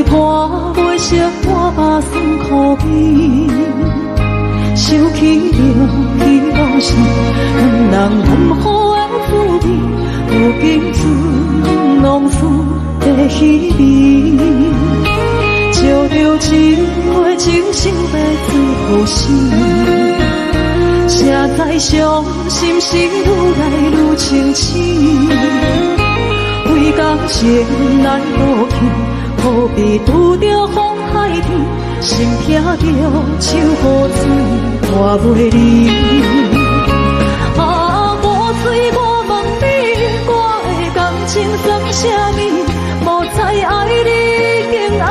泪破袂熟我目酸苦味，想起著彼往事，阮人含雨的滋味，如今剩浓酸的稀味。照著一杯酒，想欲醉予死。才知伤心是愈来愈清醒，为感情来赌气，好比拄著风海天，心疼著像雨水泼袂离。啊，雨水我问你，我的感情算啥物？无知爱你已经爱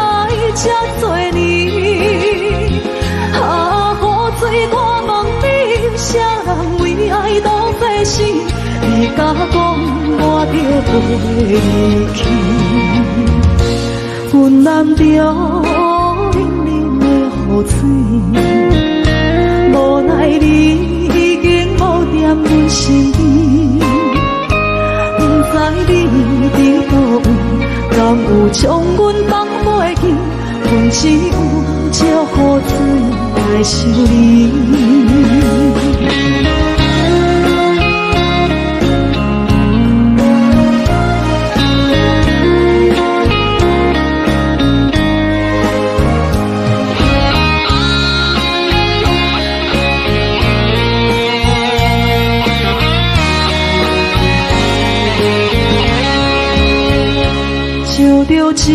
这多年。啊，雨水我问你，啥人为爱赌生死？你敢讲我著袂离去？阮淋著冷冷的雨水，无奈你已經無踮阮身邊，不知你佇佗位，敢有將阮放袂記？阮只有借雨水來想你。照著一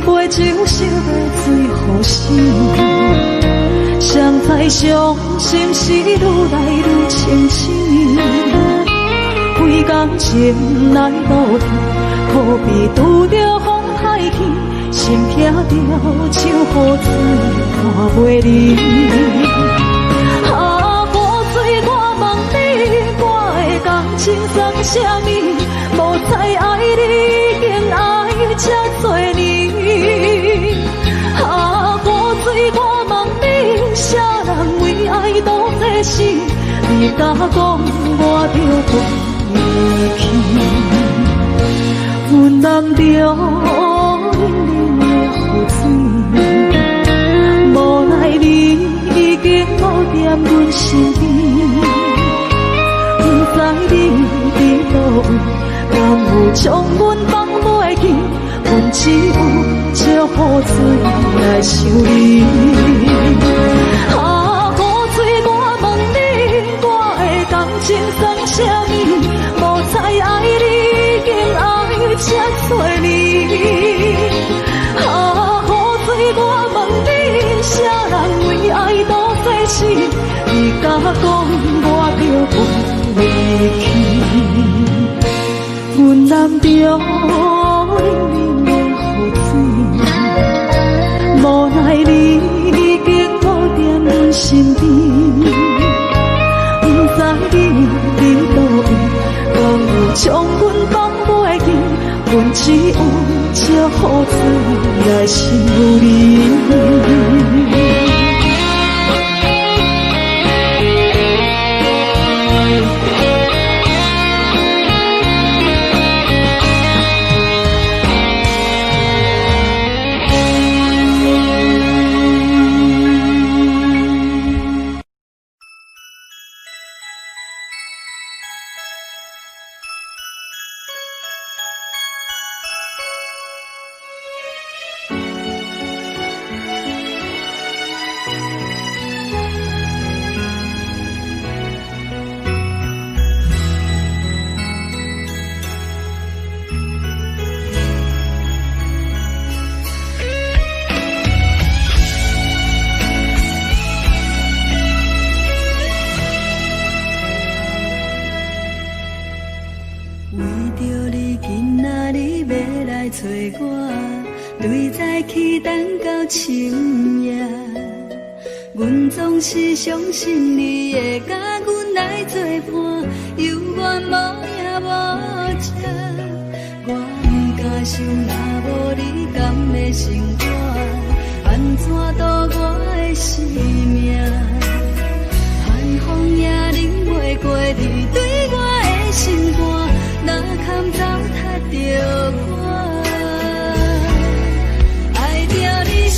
杯酒，想欲醉予死，誰知傷心是愈來愈清醒。為感情來賭氣，可比拄著風海天，心疼著像雨水泼袂離。啊，雨水我問你，我的感情算啥物？無知愛你已經愛這多年。啊，雨水我問你，啥人為愛賭生死？你敢講我著袂去？阮淋著冷冷的雨水，無奈你已經無踮阮身邊，不知你佇佗位，敢有將阮放袂記？阮只有借雨水來想你。啊，雨水我問你，我的感情算啥物？無知愛你已經愛這多年。啊，雨水我問你，啥人為愛賭生死？你敢講我著袂去？阮淋著冷冷的雨水，無奈你已經無踮阮身邊，不知你佇佗位，敢有將阮放袂記？阮只有借雨水來想你。為著你今仔日欲來揣我，對早起等到深夜。阮總是相信你會佮阮來作伴，猶原無影無跡。我毋敢想，若無你敢會生活，按怎度我的生命？寒風也冷袂過你對我的心肝，哪堪糟蹋著我？愛著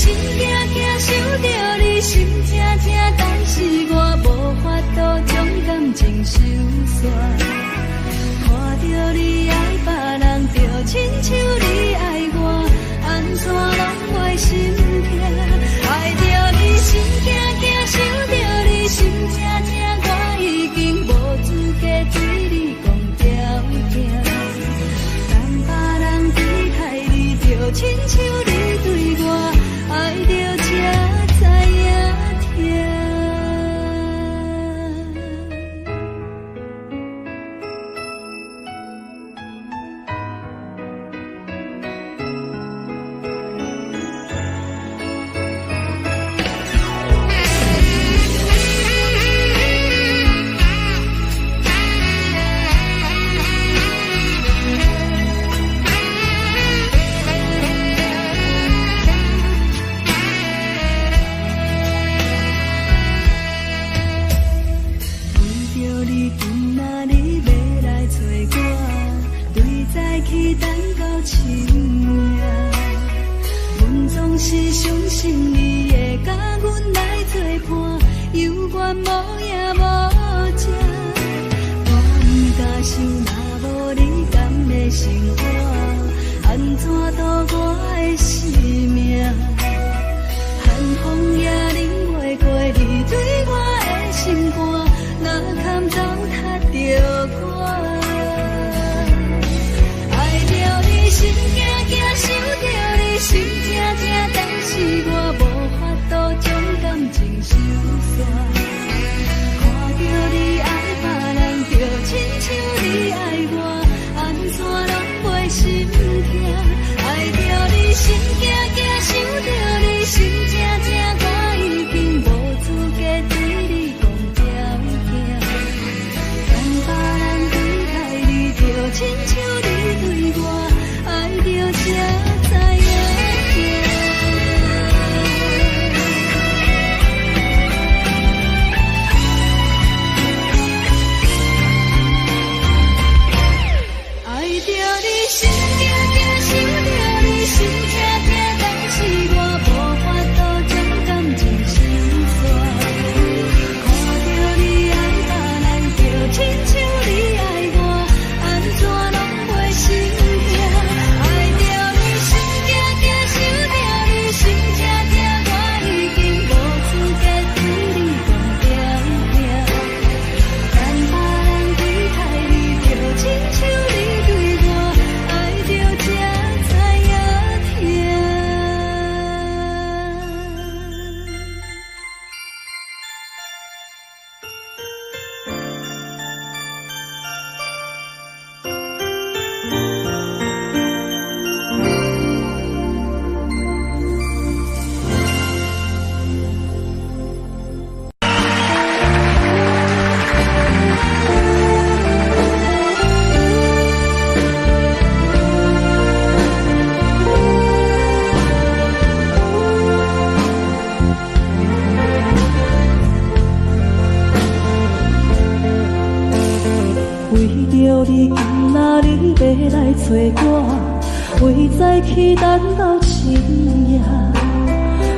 心驚驚，想著你心痛痛，但是我無法度將感情收煞。看著你愛別人，就親像你愛我，按怎攏袂心疼？愛著你心驚驚，想著你心痛痛，我已經無資格對你講條件。當別人對待你，就親像你對我，愛著才知影疼。為著你今仔日欲來揣我，對早起等到深夜。阮總是相信你會佮阮來做伴，猶原無影無跡。我毋敢想，若無你敢會生活，按怎度我的生命？寒風也冷袂過你對我的心肝，哪堪糟蹋著我？愛著你心驚驚，想著你心痛痛，但是我無法度將感情收煞。看著你愛別人，就親像你愛我，按怎攏袂心疼？愛著你心驚驚，想著你心痛痛，我已經無資格對你講條件。當別人對待你，就親像你對我，愛著才知影疼。愛著你心驚驚，想著你心痛痛，但是我無法度將感情收煞。看著你愛別人，就親像你愛我，按怎攏袂心疼？愛著你心驚驚，想著你心痛痛，我已經無資格對你講條件。當別人對待你，就親像你對我，愛著才知影疼。為著你今仔日欲來揣我，對早起等到深夜。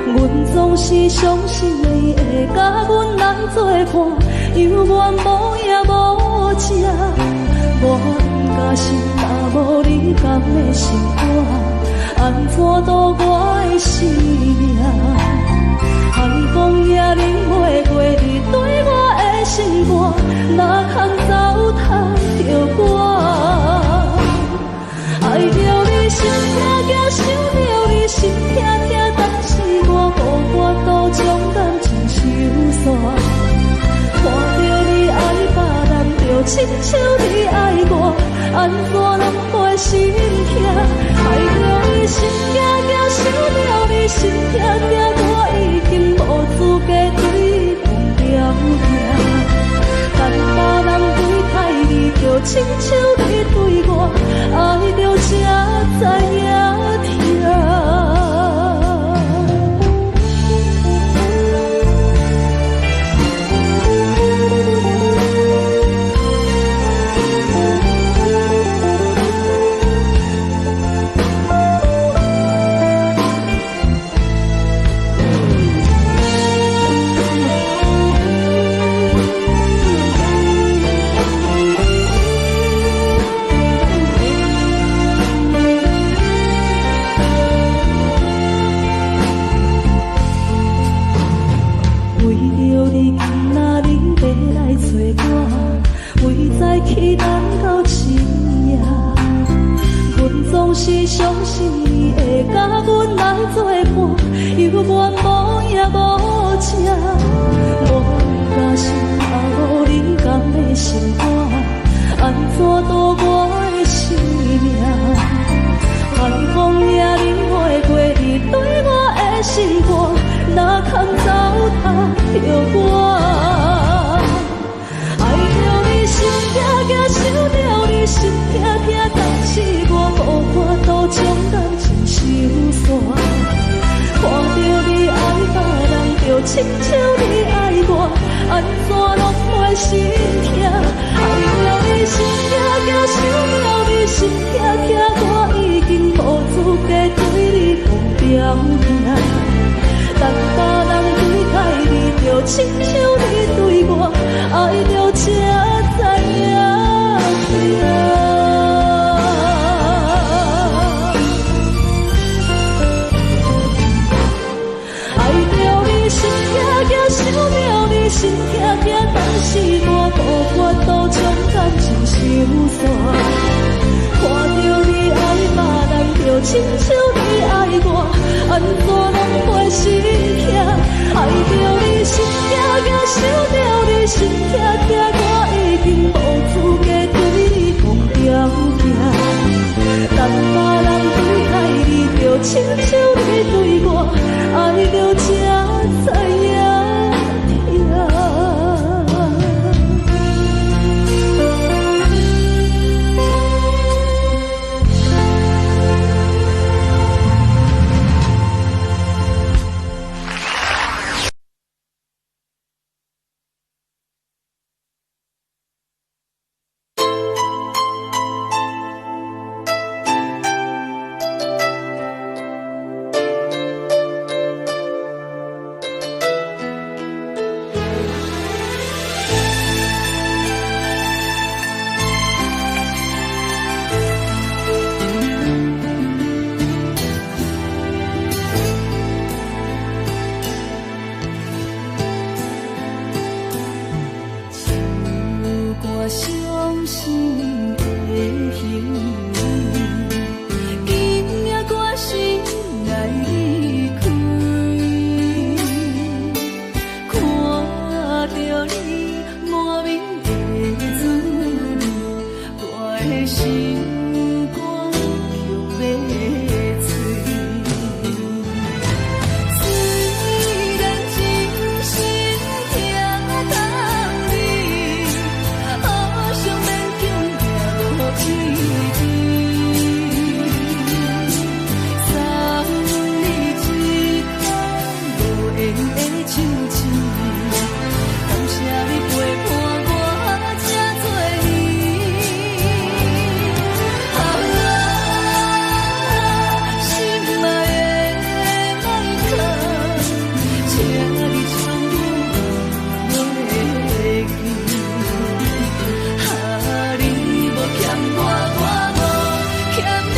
阮總是相信你會佮阮來做伴，猶原無影無跡。我毋甘心，若無你敢會生活，按怎度我的生命？寒風也冷袂過你對我的心肝，哪堪糟蹋著我？愛著你心痛痛，想著你心痛痛，但是我無法度將感情收煞。看著你愛別人，就親像你愛我，按怎攏袂心疼？愛著你心驚驚，想著你心痛痛，我已經無資格對你講條件。當別人對待你，就親像你對我，愛著才知影疼。信你會佮阮來做伴，猶原無影無跡。無甘心啊，無你敢欲心肝，按怎賭我的生命？寒風也你袂過你對我的心肝，哪通糟蹋著我？愛著你心痛痛，想著你心痛痛，但是我無法度將感情收煞。看著你愛別人，就親像你愛我，按怎攏袂心痛？愛著你心痛痛，想著你心痛痛，我已經無資格對你講條件。等別人對待你，就親像你對我，愛著才知影疼。愛著你心痛痛，想著你心痛痛，但是我無法度將感情收煞。看著你愛別人，就親像你愛我，按怎攏袂心痛？愛著你心痛痛，想著你心痛痛，我已經無資格對你講條件。等別人對待你，就親像你對我，愛著才知影疼。有歌傷心的行李，今夜我心愛離開，看著你滿面的滋味，我的心肝強欲碎。雖然真心疼痛你，好想勉強也無意義。送你一款無緣的手指，感謝你陪伴我這多年。啊，心愛的麥克，請你將阮袂記。啊，你無欠我，我無欠你。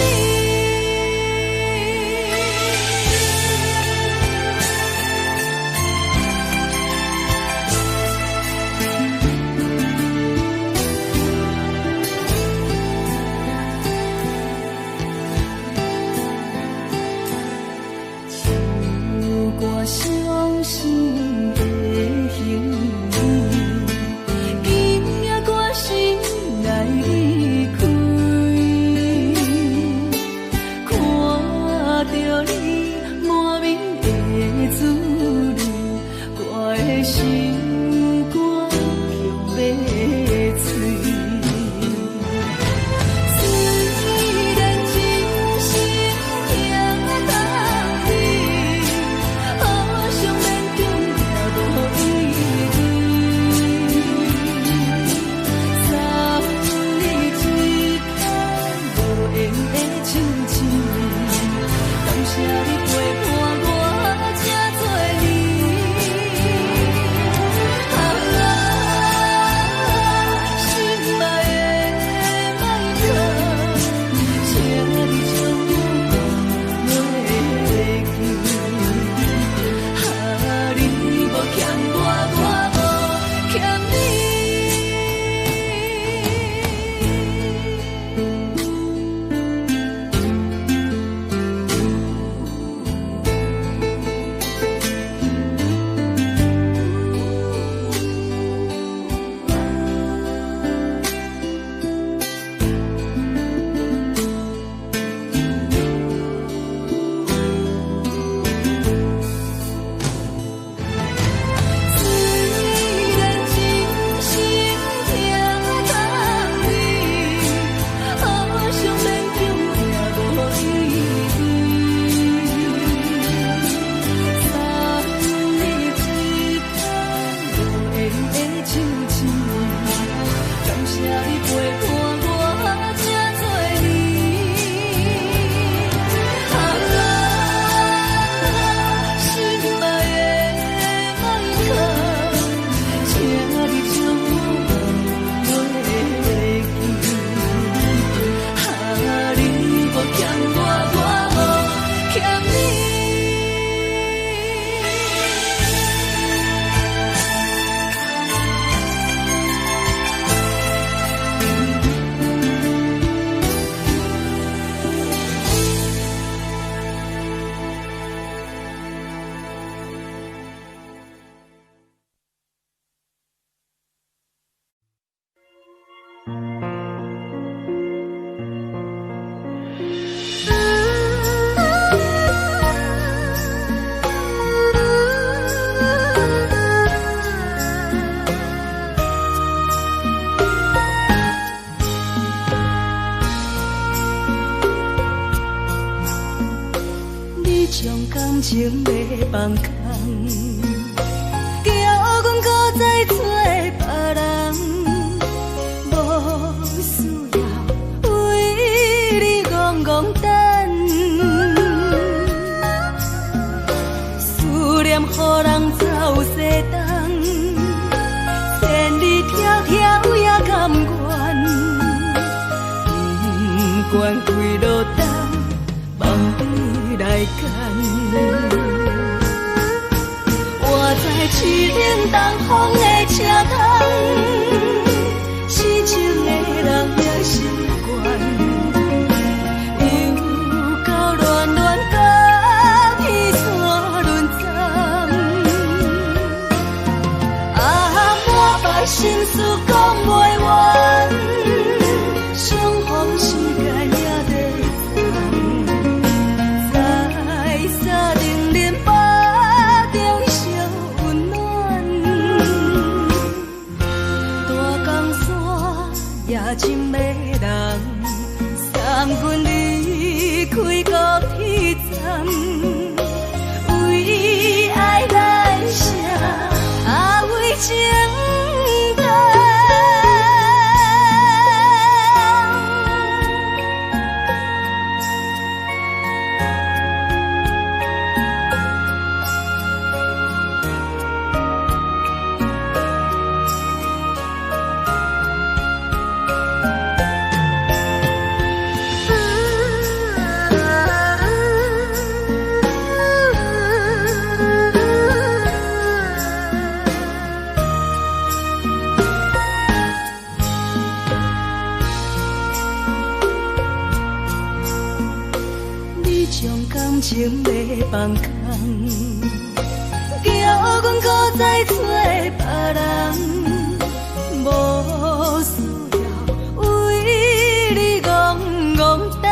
有歌傷心的行李，今夜我心愛離開，看著你滿面的滋味，我的心肝強欲碎。雖然真心疼痛你，好想勉強欲放空，叫阮搁再找别人，无需要为你戆戆等，思念予人走西东，千里迢迢也甘愿，不管几落冬，望你来牵。我知凄冷东风的车窗，痴情的人也习惯，又到恋恋甲天山轮转，啊，满腹心事讲袂完，相逢时间也短暂，在三重林腹中相温暖，大江山也真迷人，送阮离开高铁站，为爱来写，啊为情等。你將感情欲放空，叫阮搁再找別人，無需要為你戆戆等，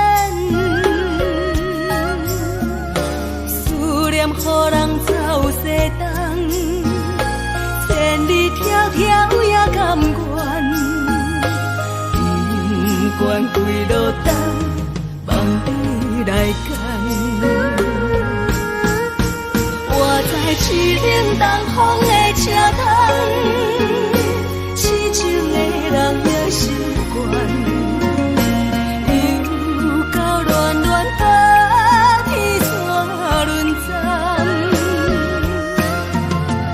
思念予人走西東，千里迢迢也甘願，不管幾落冬，望你來牽。我在凄冷東風的車窗，痴情的人也習慣，又到戀戀甲天山輪轉，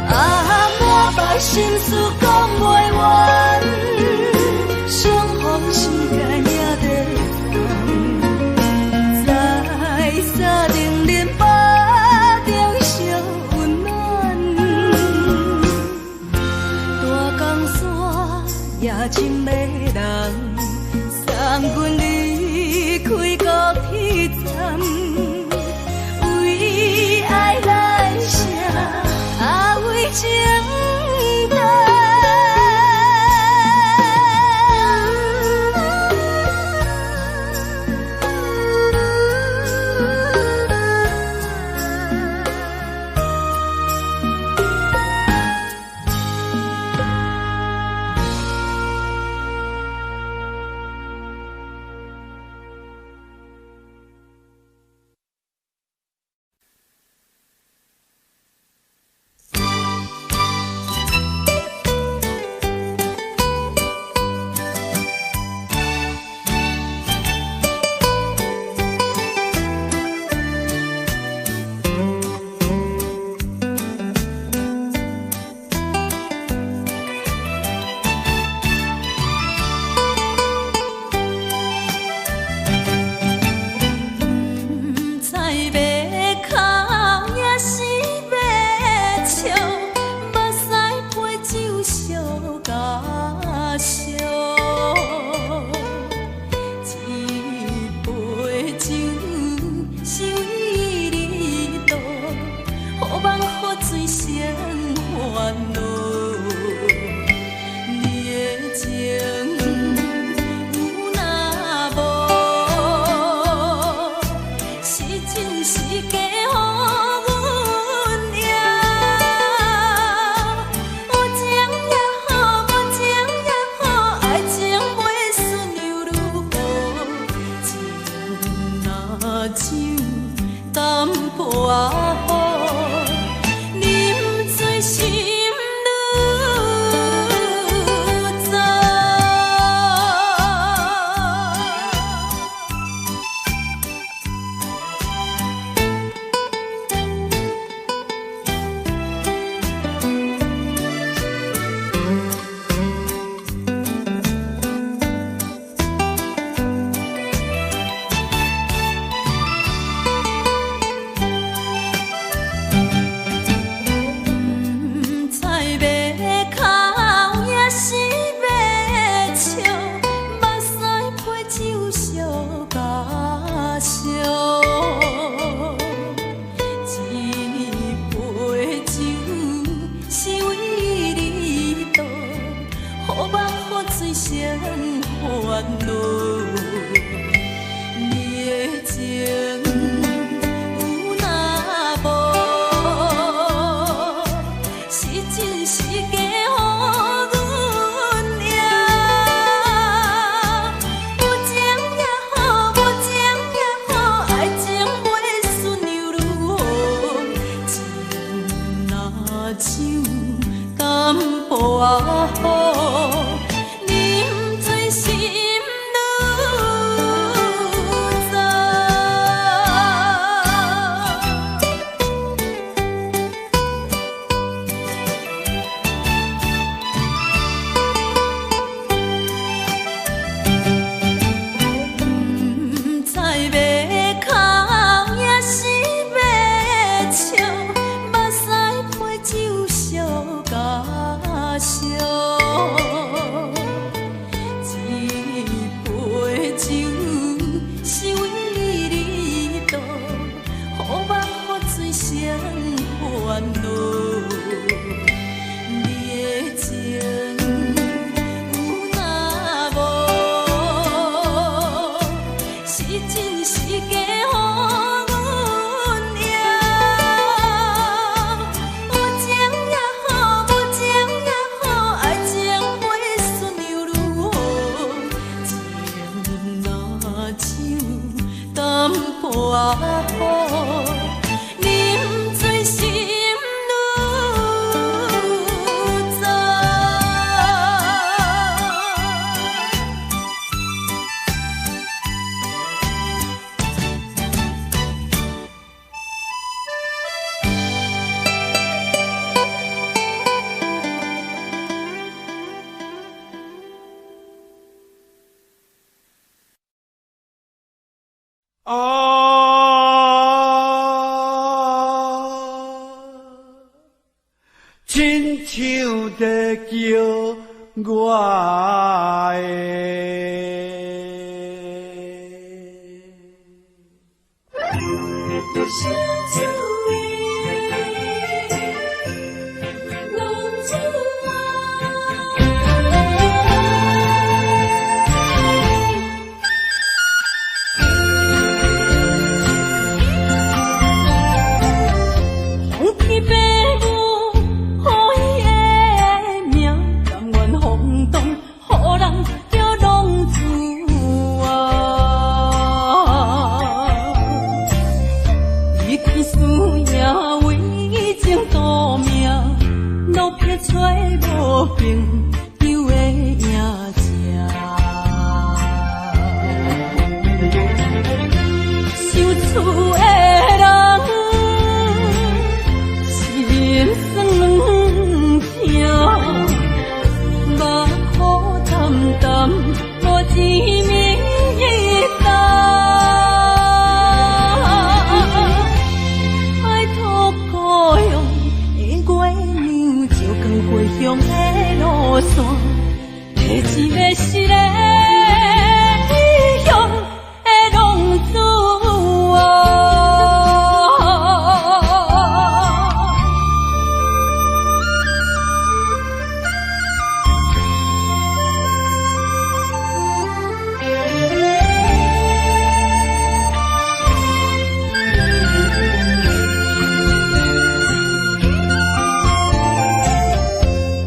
啊，滿腹心事講袂完，相逢時間也短暫，在三重林腹中相溫暖，大江山也真迷人，送阮離開高鐵站，為愛來寫，啊為情等。酒淡薄仔好。酒淡薄仔好，啉醉心愈早。毋知欲哭抑是欲笑，目屎陪酒相加烧。这杯酒是为你而倒，予梦予醉生烦恼。你的情有若无，是真是假，予阮赢。有情也好，无情也好，爱情飞顺又如何？情若酒淡薄仔好，啉醉心愈早。啊，親像在叫我的。浪子啊。风起白雾，予伊的名，甘愿风动，予人叫浪子啊。伊去输赢为情赌命，落魄找无朋友的影子。想厝的人，心酸疼，目苦澹澹，无一暝担。拜托故乡的月娘，照光回乡的路线，提一个失的异乡的浪子啊。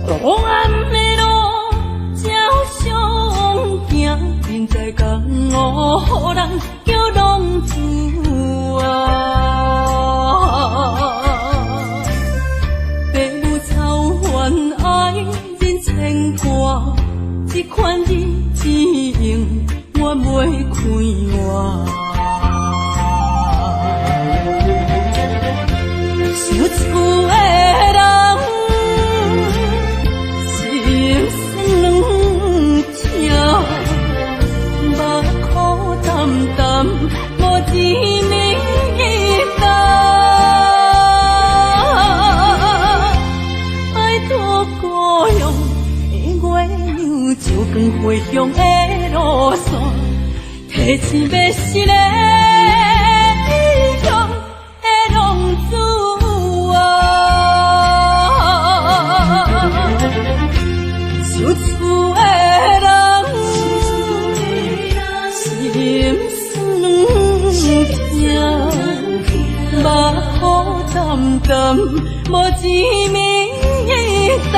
黑暗的路照相行，人在江湖，予人叫浪子啊。白母草原爱人牵挂，这款日子永远袂快活。想厝的人，心酸疼，目苦澹澹，无一暝担。拜托故乡的月娘，照光回乡的路线，提一个失的异乡的浪子啊。想厝的人，心酸疼，目苦澹澹，无一暝担。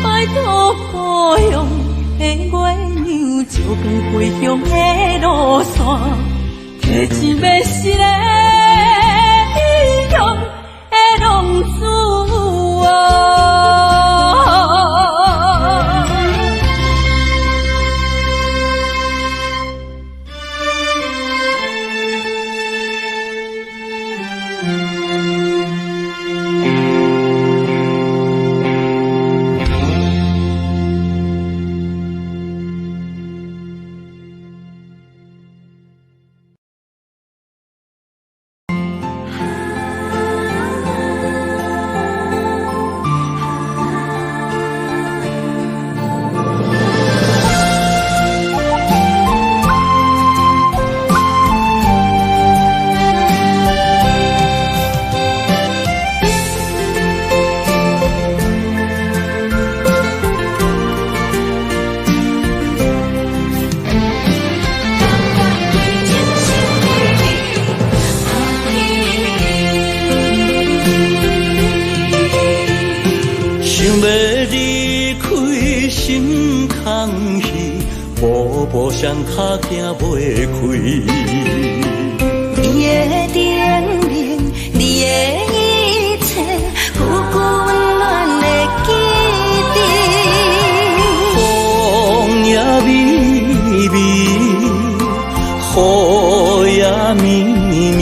拜托故乡的月娘，照光回乡的路线，提一个失的异步步双跤行袂开。你的叮嚀，你的一切，久久温暖的记得。风也微微，雨也绵绵，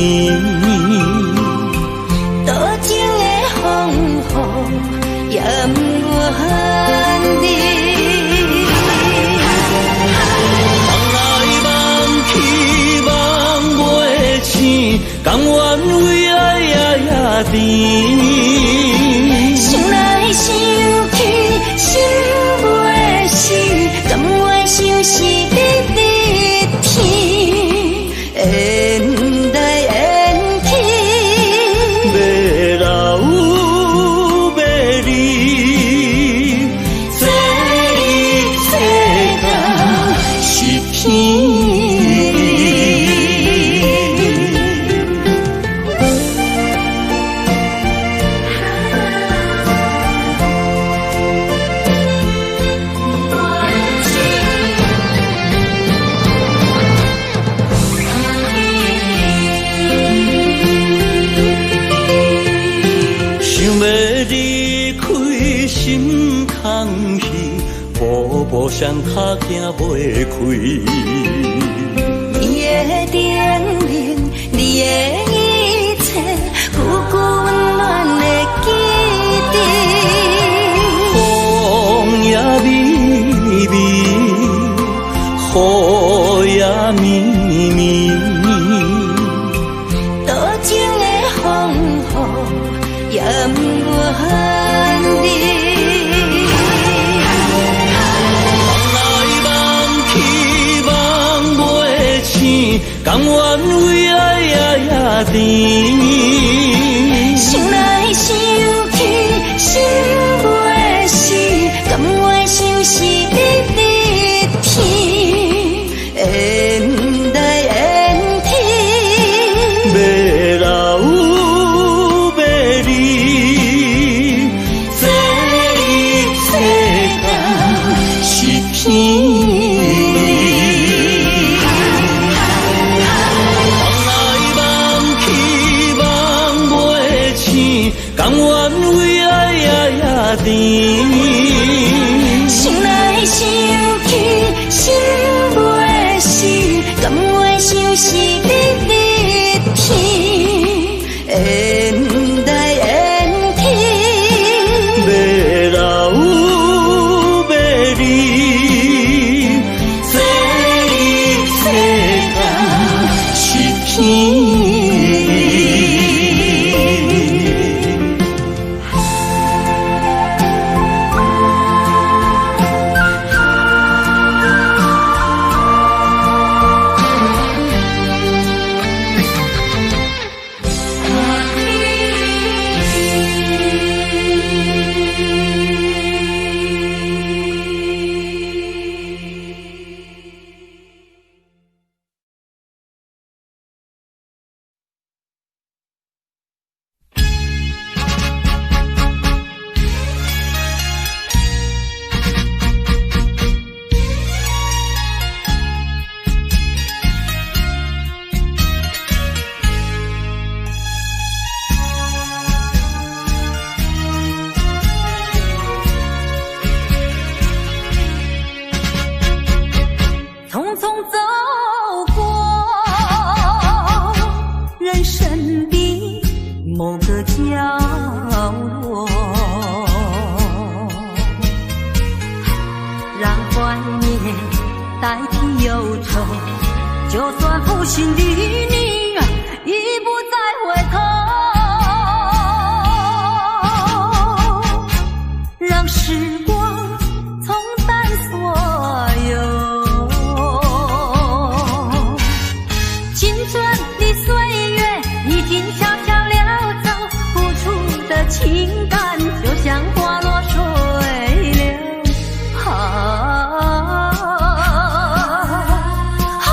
多情的风雨也毋愿离。梦来梦去梦袂醒，甘愿为爱夜夜甜。想来想去心袂死，甘愿相思日日甜，缘来缘去，欲留欲离，这一切敢是天意。想欲离开心空虚，步步双跤行袂开。你的叮嚀，你的一切，久久温暖的记得。风也微微，雨也绵绵，多情的风雨也毋愿离。梦来梦去梦袂醒，甘愿为爱夜夜甜。想来想去心袂死，甘愿相思日日甜，缘来缘去，欲留欲离，这一切敢是天意。梦来梦去梦袂醒，甘愿为爱夜夜甜。想来想去心袂死，甘愿相思日日甜，缘来缘去，欲留欲离，这一切敢是天意。匆匆走过人生的某个角落，让怀念代替忧愁，就算负心的你已不再回头，让时光冲淡所有。青春的岁月已经悄悄溜走，付出的情感就像花落水流。啊啊！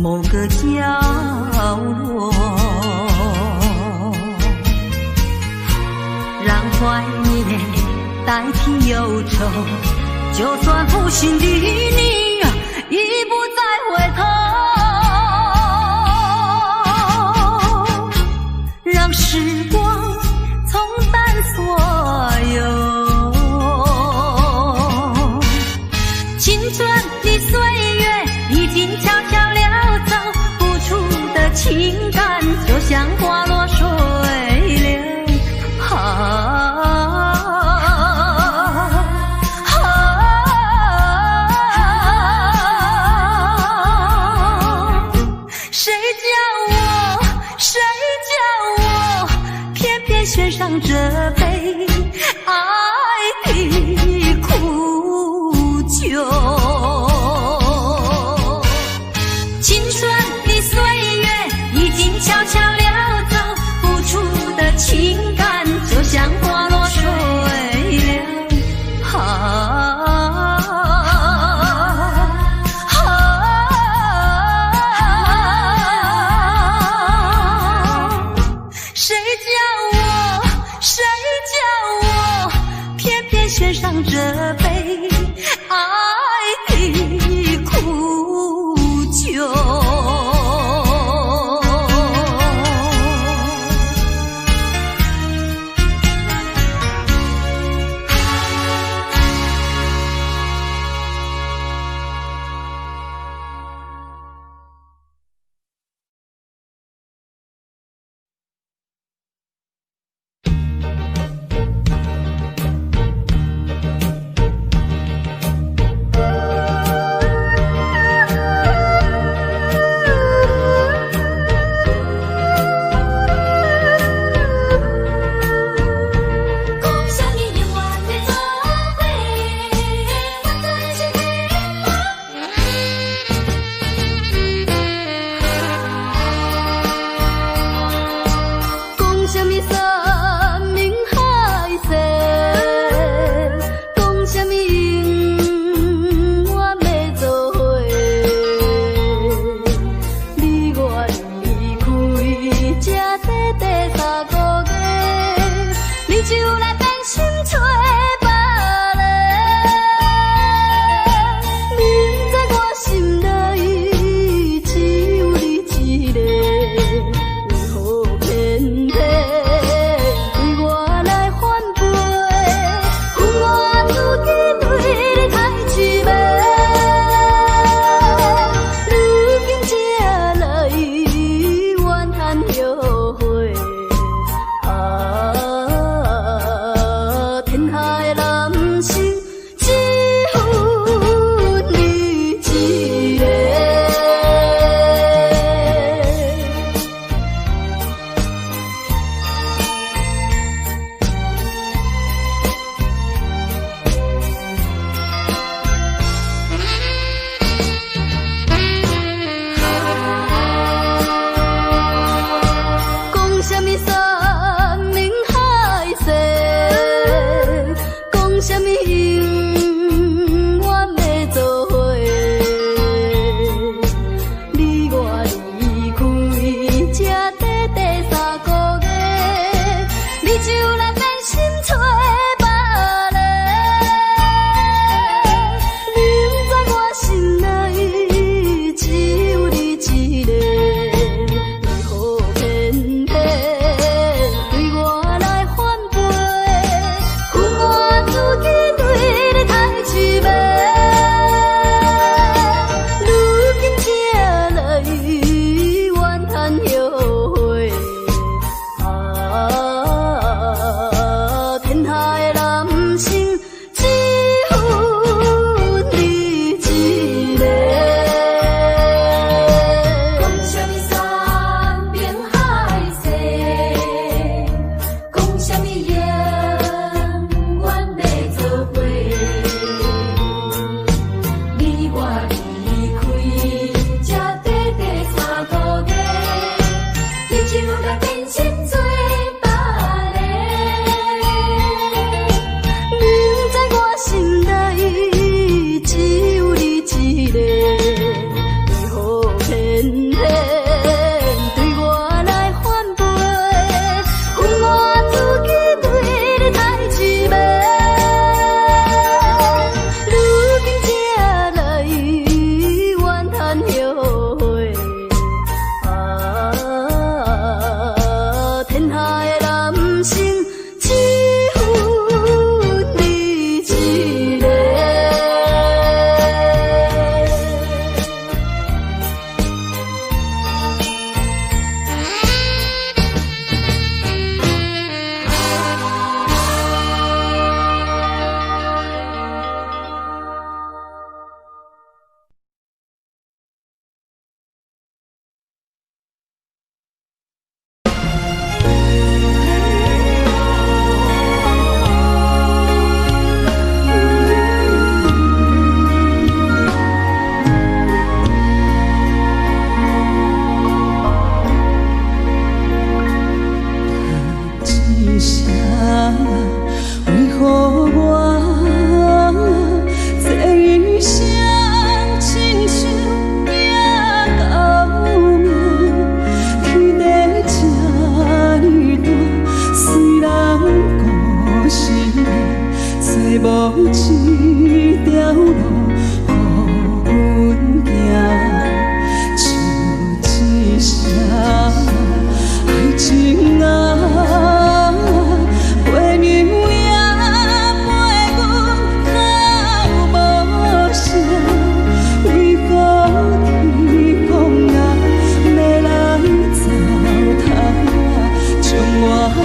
某個角落，讓懷念代替憂愁，就算負心的你已不再回頭，讓時光沖淡所有。青春的歲月已經悄悄溜走，付出的情感就像花落水流。啊啊！誰叫我，誰叫我，偏偏選上這杯愛的苦酒。青春的歲月已經悄悄溜走，付出的情感就像花落水流。啊啊！誰叫我，誰叫我，偏偏選上這杯愛的苦酒。無一條路予阮行，像一聲愛情啊，飛娘也陪阮哭無聲，為何天公啊欲來糟蹋我，將我的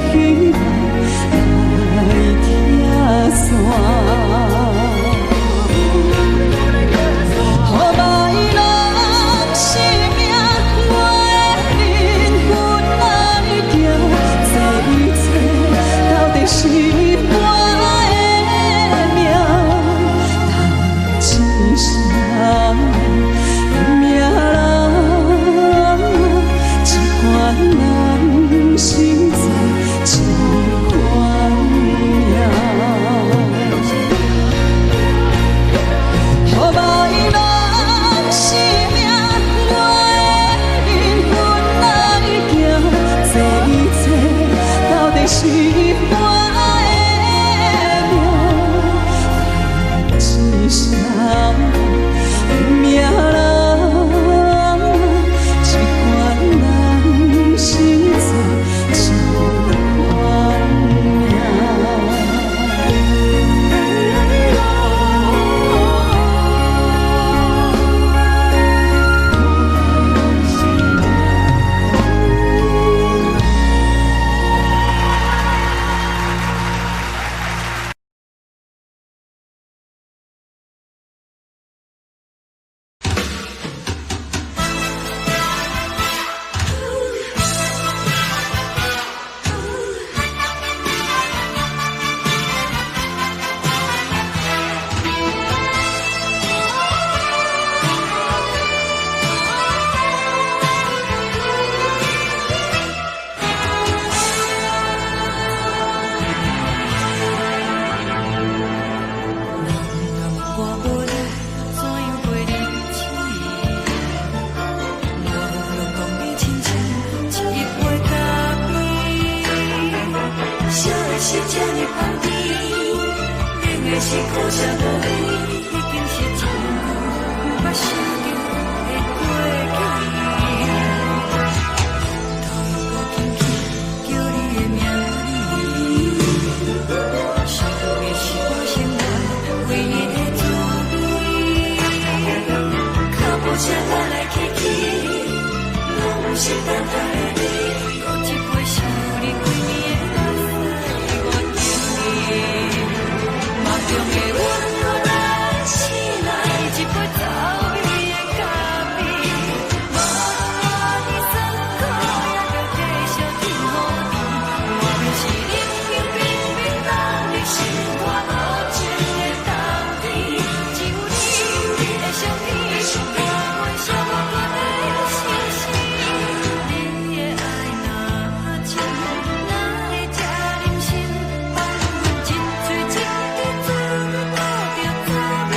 希望來拆散。予歹攏是命，我的靈魂來行，這一切到底是我的命？嘆一聲的命人，這款人生做這款命。予歹攏是命，我的靈魂來行，這一切到底是我的命？嘆一聲的命人，這款人生做這款命。我無你，怎樣過日子？無論講你親像一杯咖啡，燒的是這呢香甜，冷的是苦澀無味，已經是真久毋捌想著的過去。頭閣輕輕叫你的名字，想的是我生活唯一的滋味。腳步聲來來去去，攏毋是等待的你。閣一杯想你規暝的目屎，我敬你。夢中的阮閣來醒來，一杯走味的咖啡。無論偌尼酸苦，也著繼續天雨甜。莫非是冷冷冰冰凍入心肝無情的冬天？只有你的相片，我袂惜我閣會相信。你的愛若真，哪會這忍心放阮一喙一滴做倒著滋味的咖啡？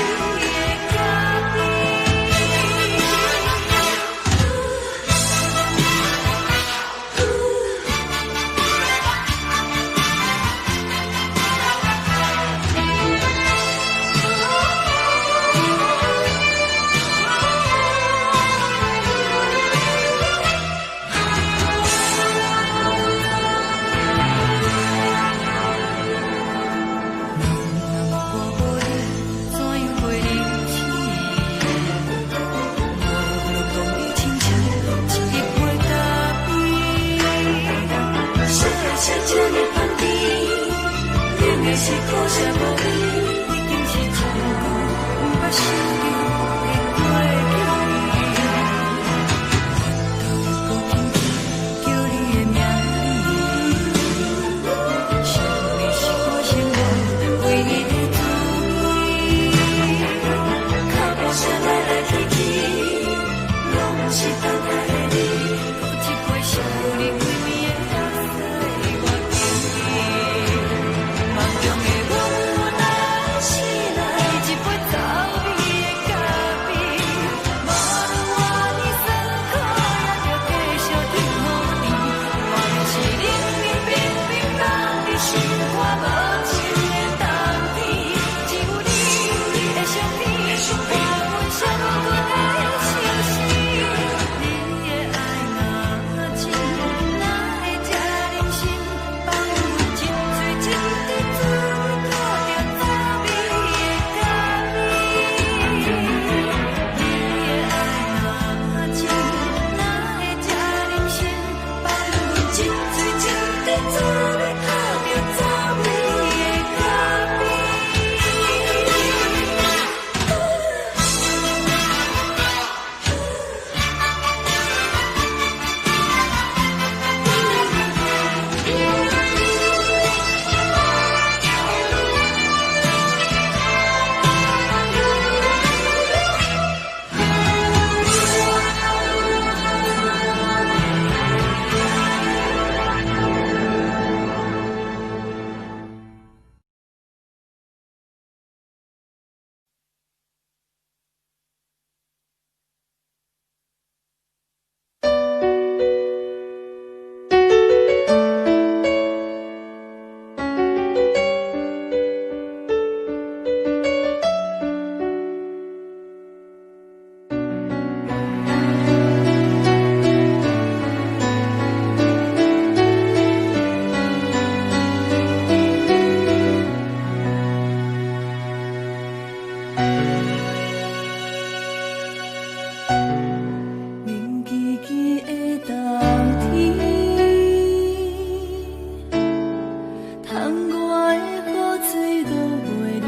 我無你，怎樣過日子？無論講你親像一杯咖啡，燒的是這呢香甜，冷的是苦澀無味，已經是真久毋捌想著的過去。頭閣輕輕叫你的名字，想的是我生活唯一的滋味。腳步聲來來去去，攏毋是等待的你。閣一杯想你規暝的目屎，我敬你。夢中的阮做欲敲著走你的咖啡。冷吱吱的冬天，窗外的雨水落袂离，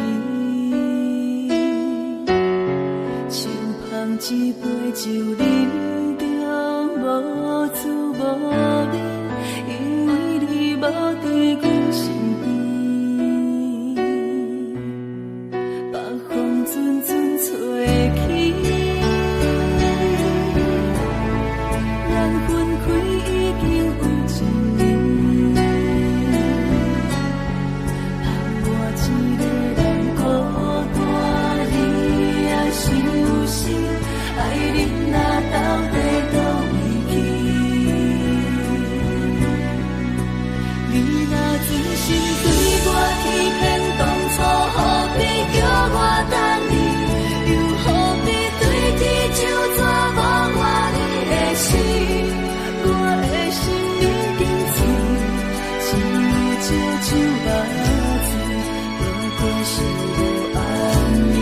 手捧一杯酒，饮著无滋无味，因为你无佇阮身边。北風陣陣吹起，咱分開已經有一年，予我一个人孤單，你也傷心，愛人啊，到底佗位去？你若真心對我欺騙，當初何必叫我等你？又何必對天咒詛無愛你的心？我的心已經碎，只有少酒目醉，不過是無暗暝。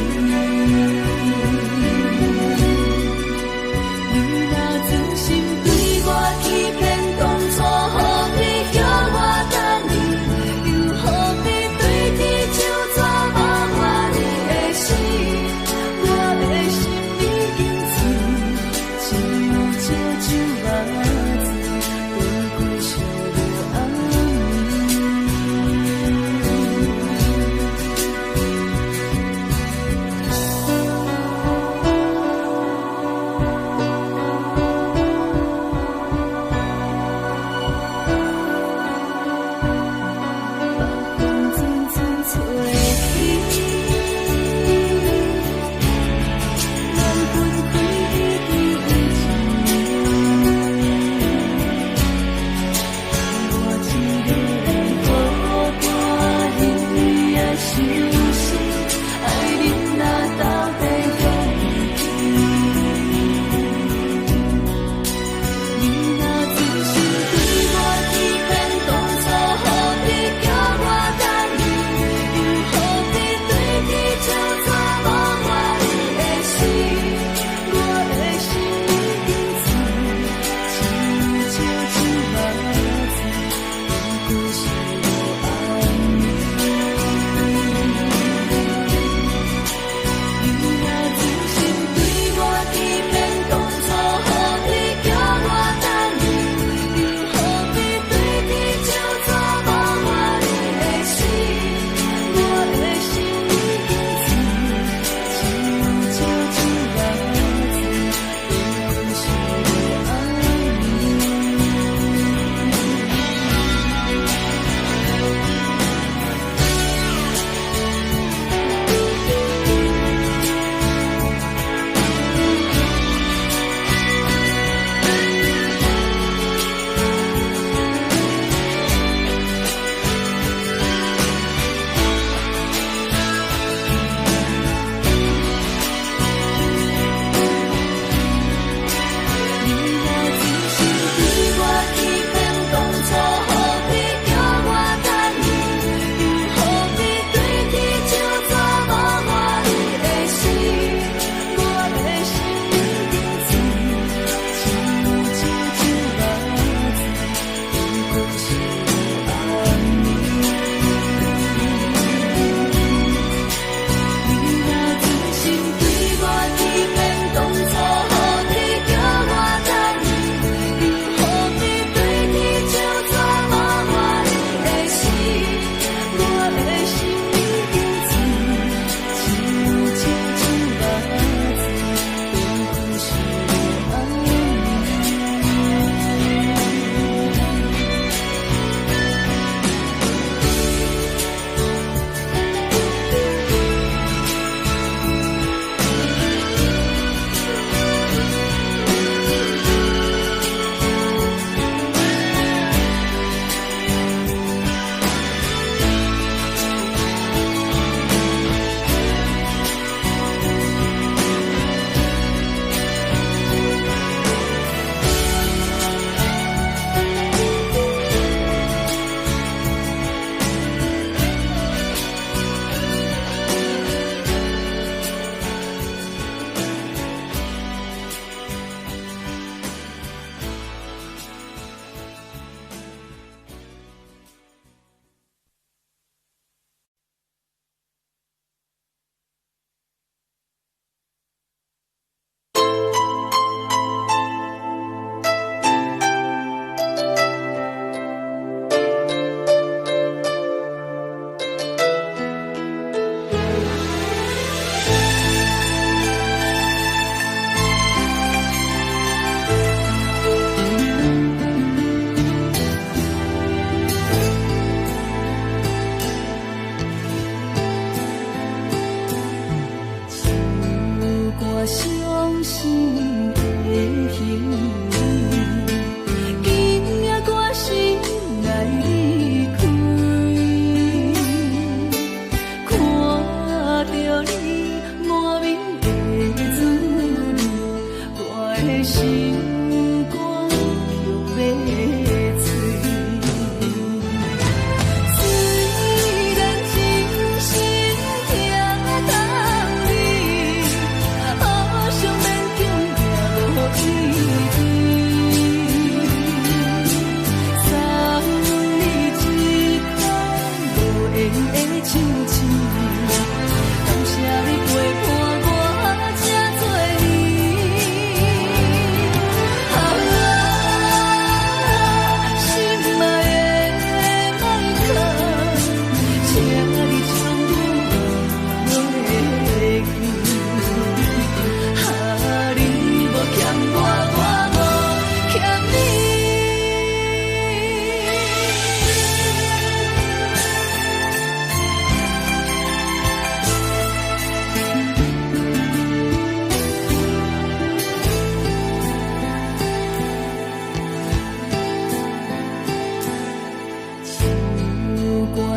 你若真心對我欺騙，當初何必叫我等你？又何必對天咒詛無愛你的心？我的心已經碎，只有少酒目醉，不過是無暗暝。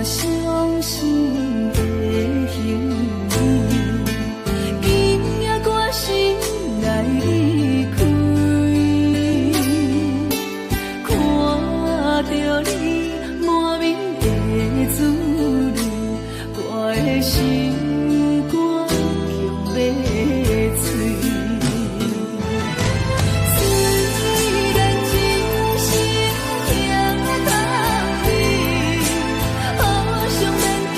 傷心的行李，今夜決心來離開。看著你滿面的滋味，我的心肝強欲碎。雖然一生疼痛你，好想勉強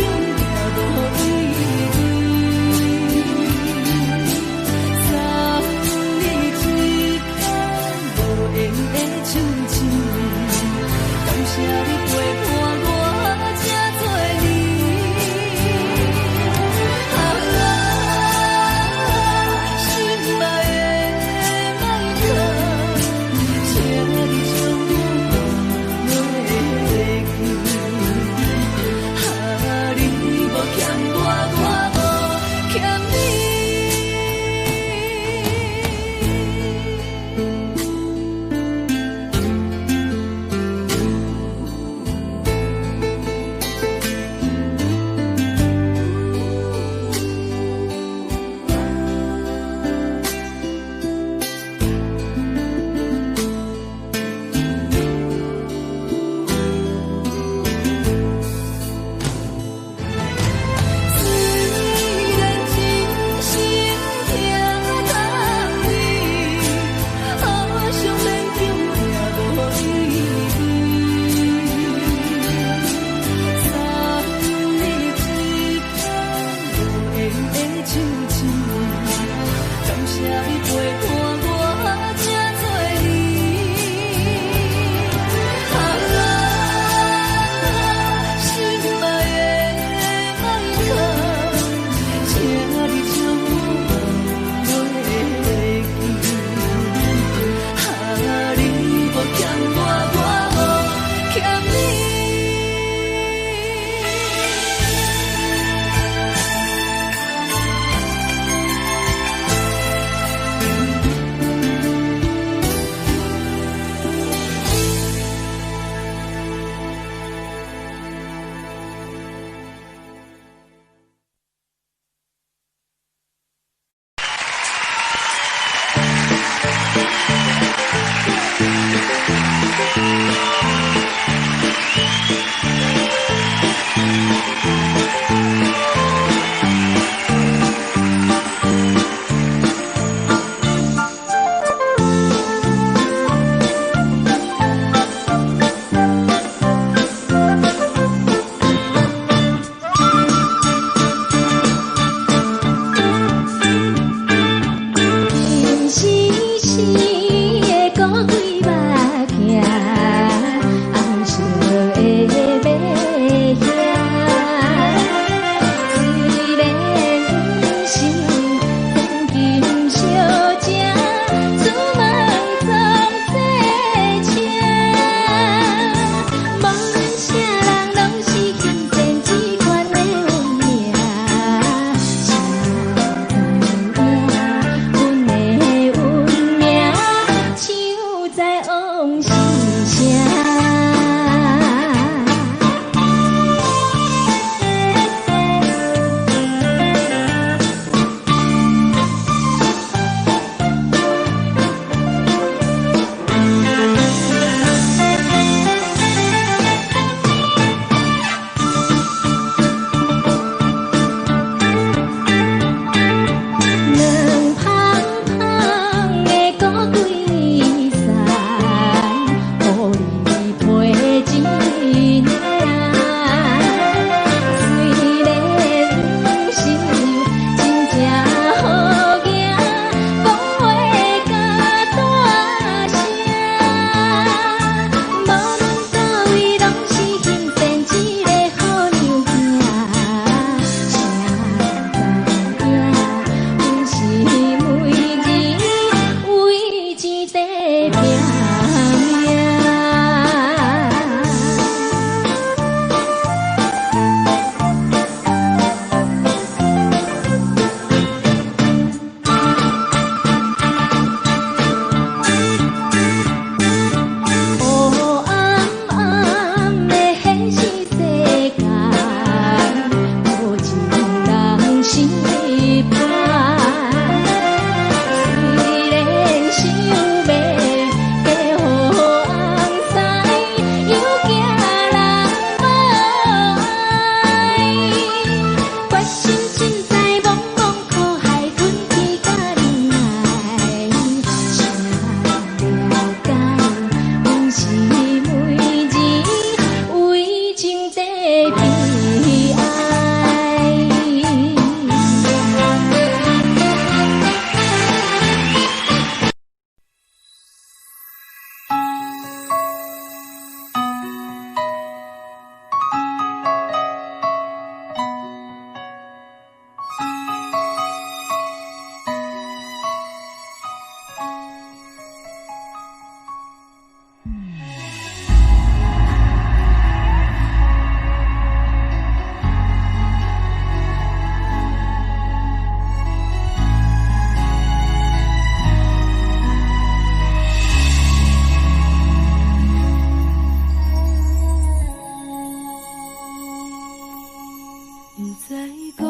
毋知講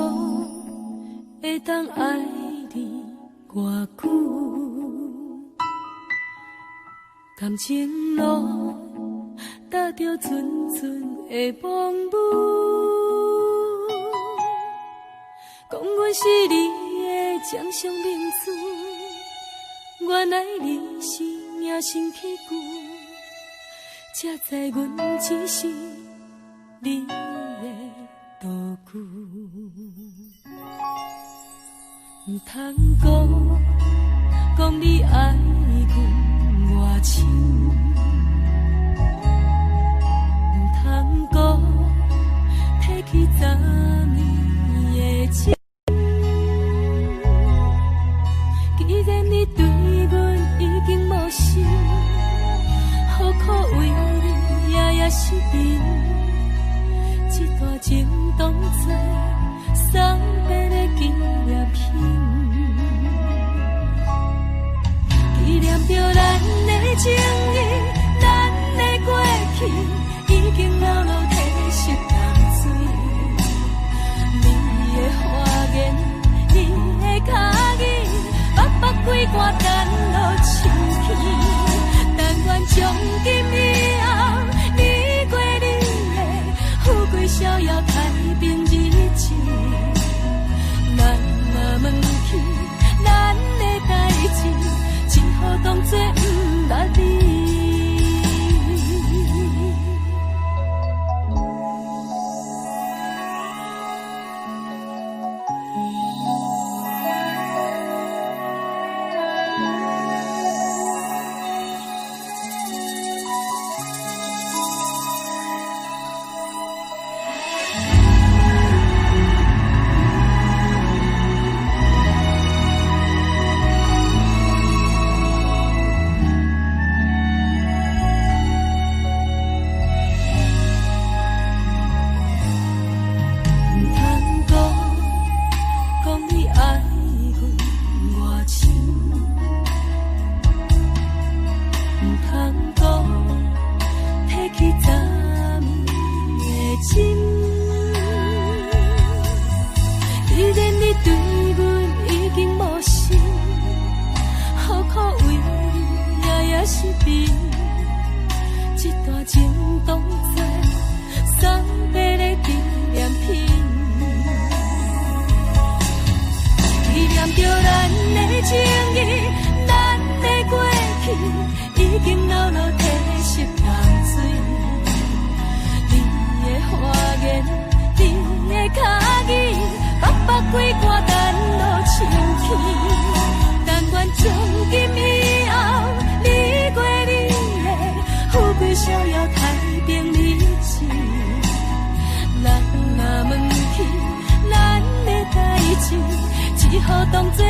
會當愛你偌久，感情路踏著陣陣的風雨，講阮是你的掌上明珠，原來你是命生去久，才知阮只是你的道具。毋通講，講你愛阮偌深，毋通講提起昨暝的情。既然你對阮已經無心，何苦為你夜夜失眠？這段情當作送別的紀念品，紀念著咱的情誼，咱的過去，已經流落褪色淡水。你的花言，你的跤語，北北規寒等落深去。但願從今以後，你過你的，富貴逍遙太平日子。咱若問起咱的代誌，只好當作毋捌你。毋通講，講你愛阮偌深，毋通講提起昨暝的情。既然你對阮已經無心，何苦為你夜夜失眠？這段情當作送別的紀念品，紀念著咱的情誼，咱的過去，已經流落褪色淡水。你的花言，你的跤語，北北規寒等落深去。但願從今以後，你過你的，富貴逍遙太平日子。咱若問起咱的代誌，只好當作毋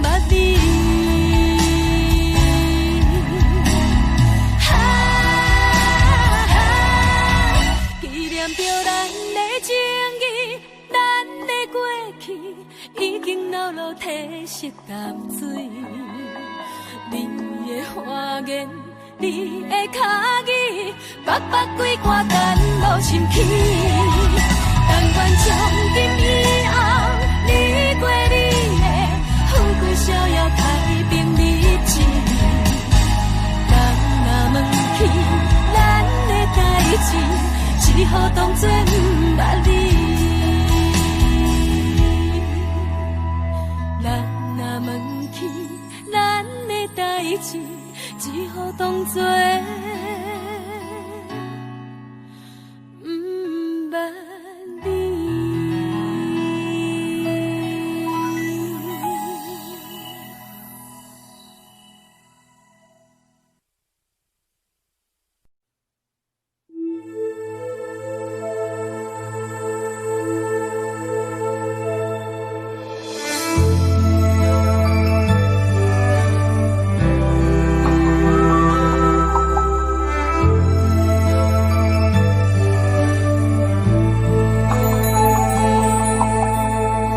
捌你。啊，紀念著咱的情誼，咱的過去，已經流落褪色淡水。你的花言，你的跤語，北北規寒等落深去。但願從今以後，你過你的，富貴逍遙太平日子。人若問起咱的代誌，只好當作毋捌你。人若問起咱的代誌，只好當作毋捌你。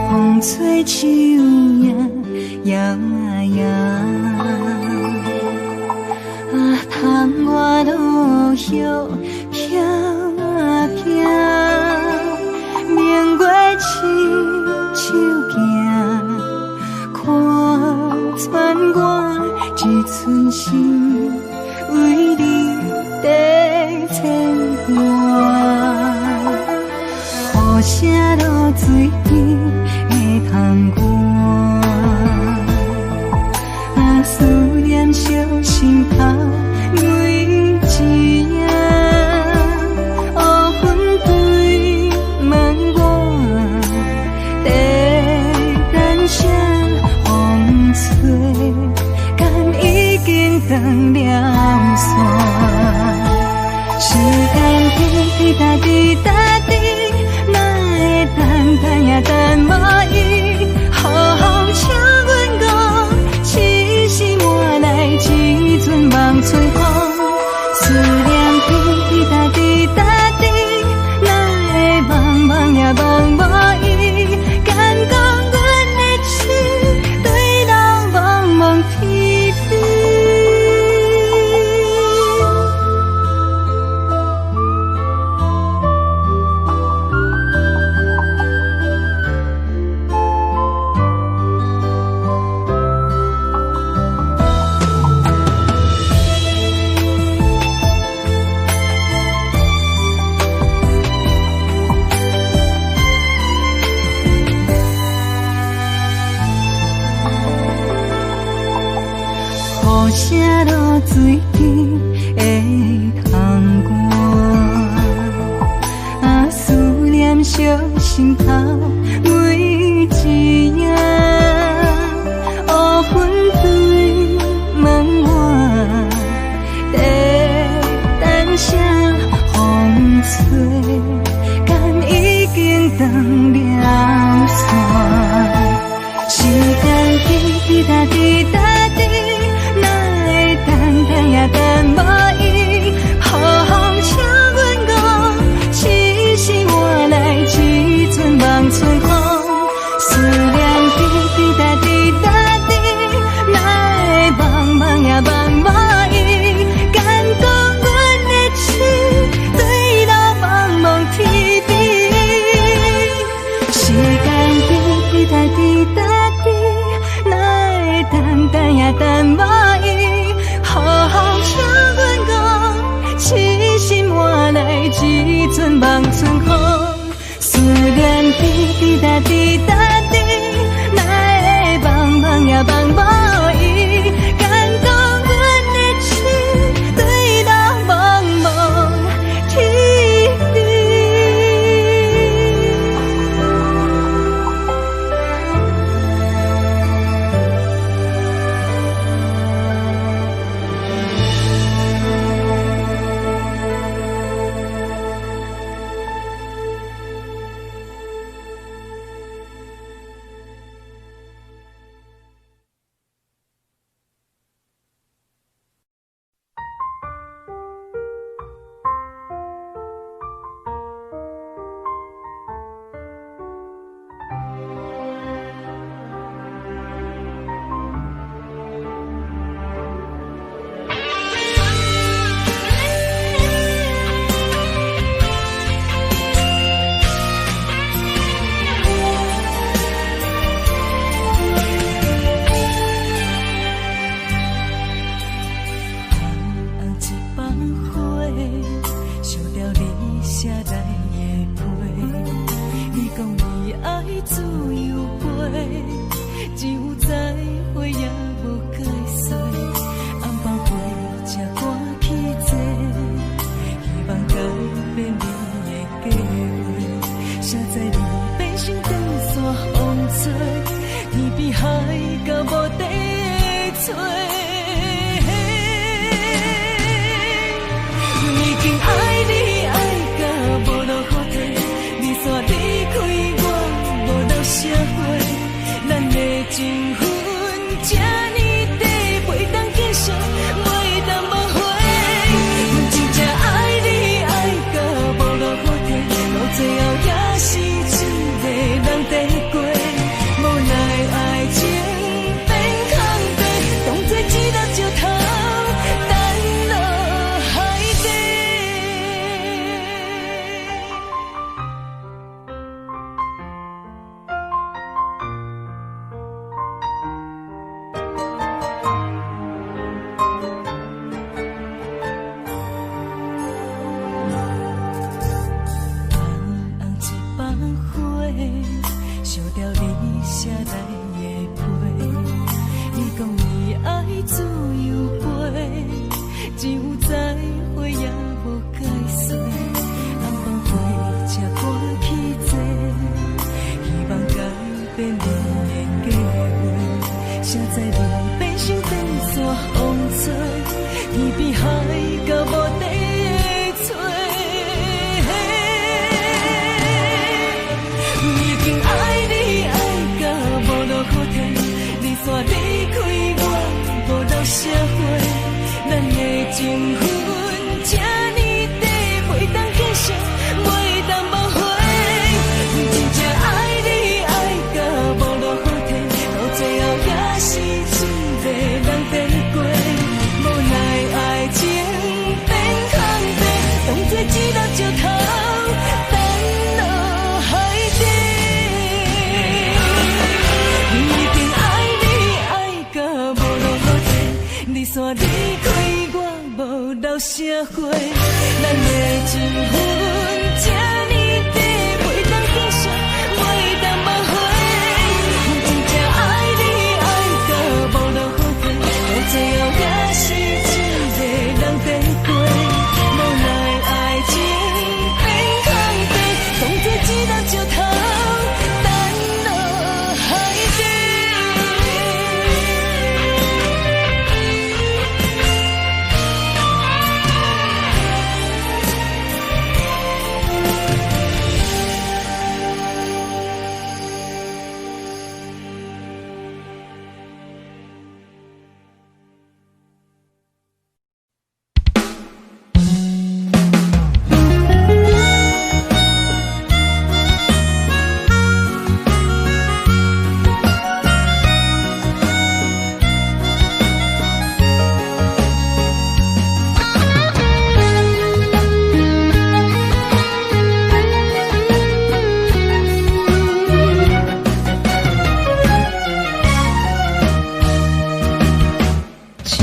风吹树影摇啊摇，啊，窗外落叶飘啊飘，明月心為你在牽掛。雨聲落水邊的窗戶，啊，思念燒心頭每一夜，烏雲對問我，在等啥風吹，敢已經斷了線？時間滴滴答滴答滴，哪會等等也等無伊？雨請阮講，痴心換來一陣望春風。思念滴滴答滴答滴，哪會茫茫也茫無伊？敢講阮的痴對人茫茫天邊。雨聲落水邊的窗戶，啊，思念燒心頭每一夜，烏雲對問我，在等啥風吹，敢已經斷了線？時間滴滴答滴答滴，哪會等等也等無伊？雨請阮講，痴心換來一陣望春風。思念滴滴答滴答滴，哪會茫茫也茫無伊？敢講阮的痴對人茫茫天邊。時間滴滴答滴答滴，哪會等等也等無伊？雨請阮講，痴心換來一陣望春風。思念滴滴答滴答滴，哪會茫茫也茫無伊？敢講阮的痴對人茫茫天邊。紅一放火，燒掉你寫來的批。你講你愛自由飛，只有再會也無解釋。红包飞车赶去坐，希望改變你的計劃。誰知你變成長線風吹，天邊海角無地找。阮已經愛你愛到無路可退，你煞離開我無留啥話，咱的情分這呢短，袂當繼續，袂當挽回。阮真正愛你愛到無路可退，到最後也是一個人在過，無奈愛情變空白，當作一粒石頭掷落海底。情分這呢短，袂當繼續，袂當挽回。真正愛你愛甲無路好退，到最後也是一個人在過。無奈愛情變空白，當作一粒石頭掷落海底。已經愛你愛甲無路好退，你煞離開我無留啥話。咱的情分這呢短，袂當繼續，袂當挽回。真正愛你愛甲無路好退，到最後也是一個人在過。無奈愛情變空白，當作一粒石頭掷落海底。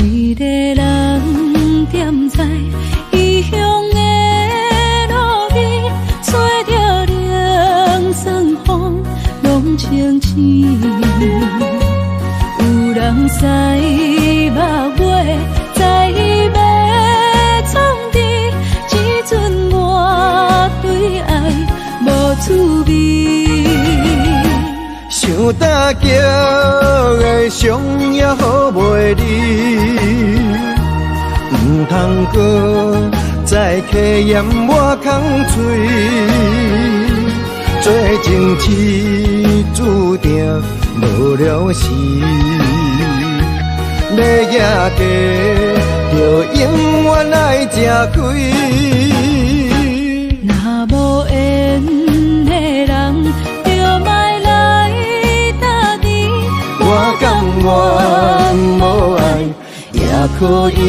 一個人踮在異鄉的路邊，吹著冷酸風，攏清醒。有人驶目尾，知欲創治，這陣我對愛無滋味。想打叫的傷也好袂离，毋通阁再客嫌我空喙，做情痴注定无了时，欲行过就永远爱食亏。若無緣的人，就莫來搭甜。我甘願無愛也可以。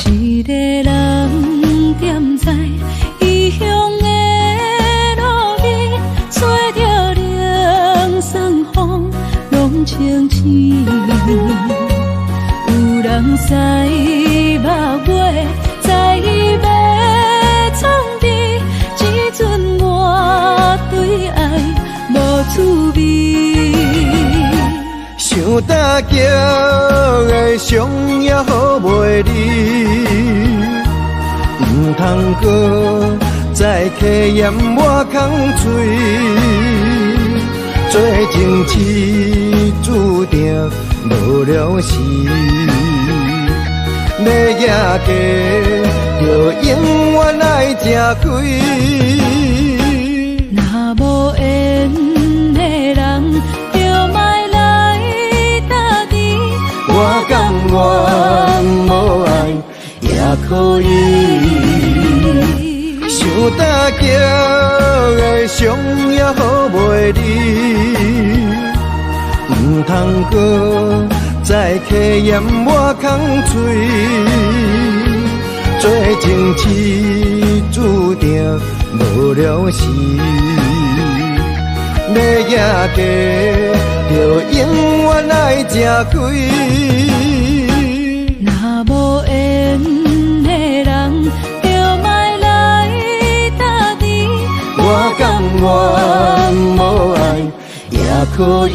一個人踮在異鄉的路邊，吹著冷酸風，攏清醒。有人驶目尾，知欲創治，這陣我對愛無滋味。想打叫的傷也好袂离，毋通阁再客嫌我空喙，做情痴注定无了时，欲行过就永远爱食亏。若無緣的人，就莫來搭甜。我甘願無愛也可以。想打叫的傷也好袂离，毋通阁再客嫌我空喙，做情痴注定无了时，欲行过就永远爱食亏。若無緣的人，就莫來搭甜。我甘願無愛也可以。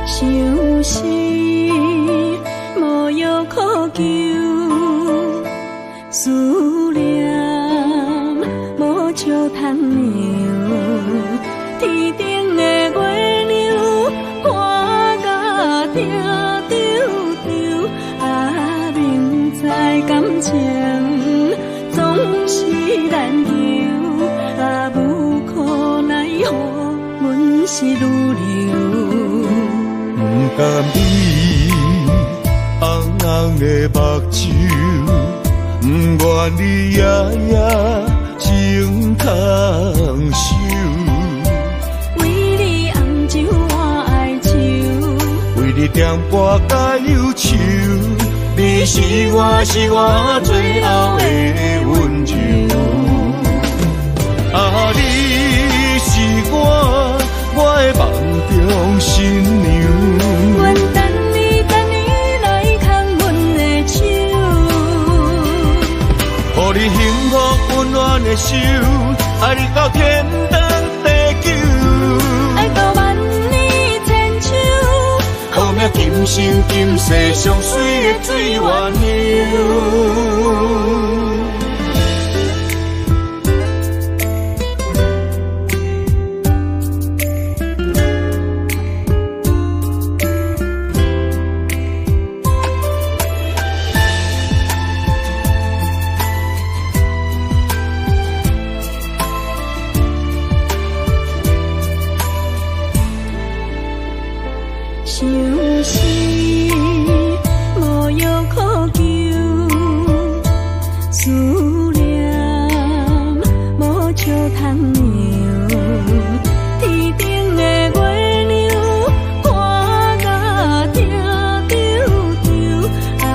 相思無藥可救，思念無笑通留。天頂的月亮看甲疼沓沓，啊，明知感情總是難求，啊，無可奈何，阮是女流。不甘你紅紅的目睭，不願你夜夜情空守。為你紅酒我哀愁，為你點歌甲憂愁，你是我是我最後的溫柔。啊，你是我我的夢中新娘。阮等你等你來牽阮的手，予你幸福溫暖的手，愛你到天長地久，愛到萬年千秋。好命今生今世上水的水鸳鸯。相思無藥可救，思念無笑通留。天頂的月亮看甲疼沓沓，啊，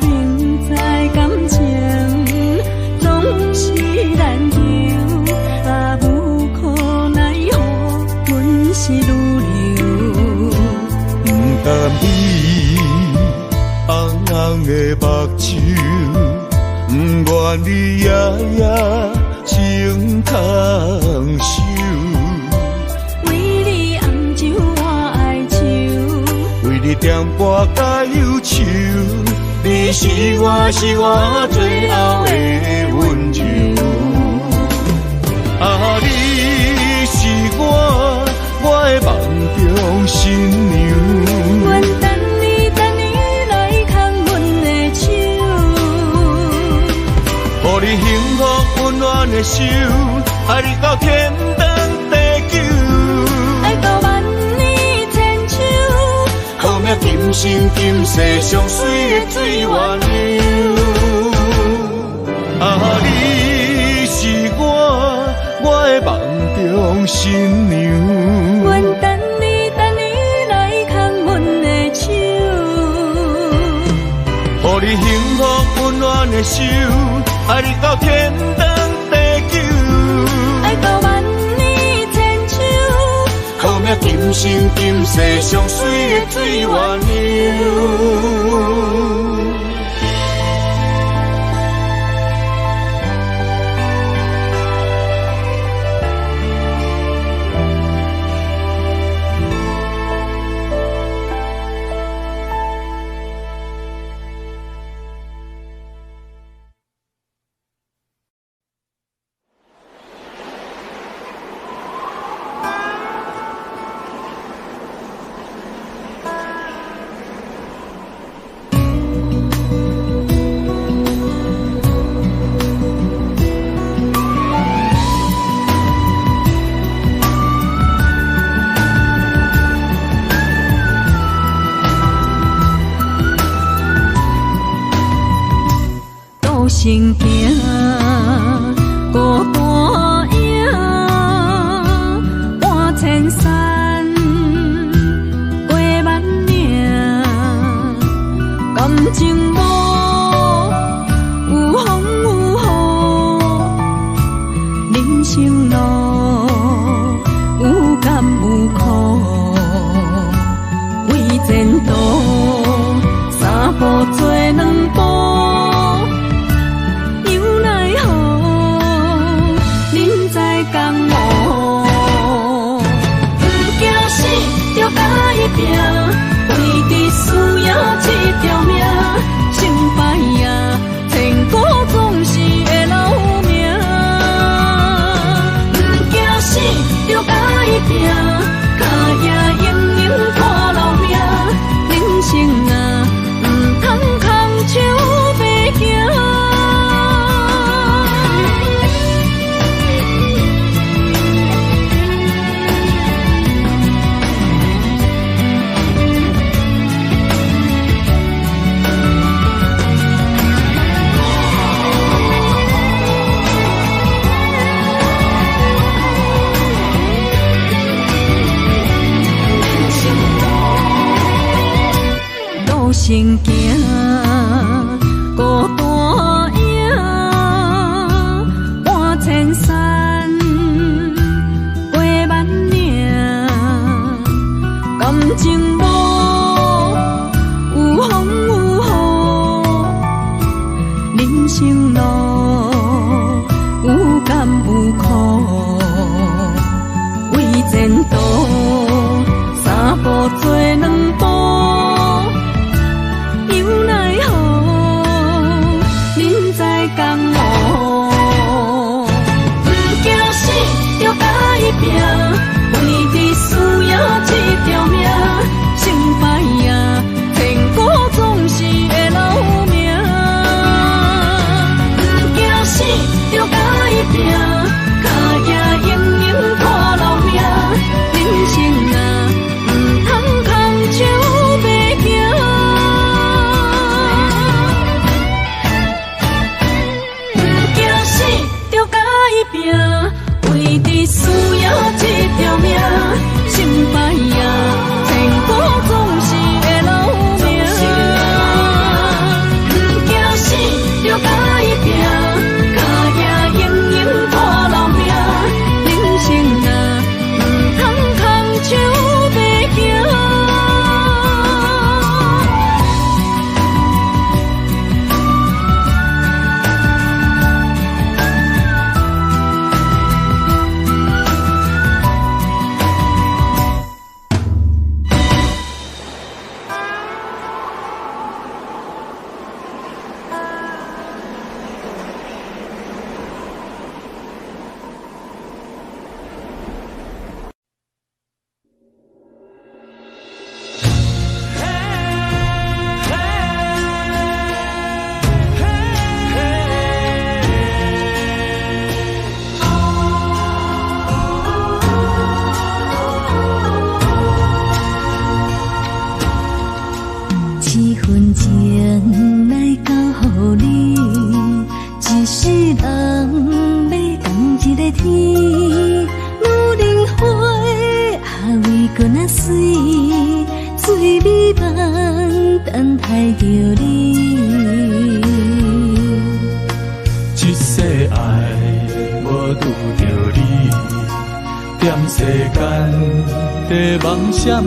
明知感情總是難求，啊，無可奈何，阮是女流。不甘你紅紅的目睭，不願你夜夜情空守。為你紅酒我哀愁，為你點歌甲憂愁，你是我是我最後的溫柔。啊，你是我我的夢中新娘。阮等你等你來牽阮的手，予你幸福溫暖的手，愛你到天長地久，愛到萬年千秋。好命今生今世上水的水鸳鸯。啊，你是我我的夢中新娘。阮等你等你來牽阮的手，予你幸福溫暖的手，愛你到天長地久，愛到萬年千秋。好命今生今世上水的水鸳鸯。孤身行，孤單影，搬千山，過萬嶺，感情無有風有雨，人生路有甘有苦，為前途。共伊拼，为著输赢這條命。成敗啊，千古總是會留名。毋驚死，著共伊拼，跤跡永永看留名。人生啊，毋通空手白行。路先行，孤單影，半千山，過萬嶺，感情路有風有雨，人生路有甘有苦，為前途三步做兩步。有奈何，人在江湖。毋驚死，著共伊拼，為著輸贏這條命。成敗啊，千古總是會留名。毋驚死，著共伊拼，跤跡永永看留名。人生啊，毋通空手白行。毋驚死，著共伊拼，為著輸贏這條命。成敗啊，千古總是會留名。毋驚死，著共伊拼，跤跡永永看留名。人生啊，毋通空手白行。七分情來交予你，一世人欲仝一个天。女人花也未閣若媠，最美夢等待著你。這世愛無拄著你，踮世間在夢啥物？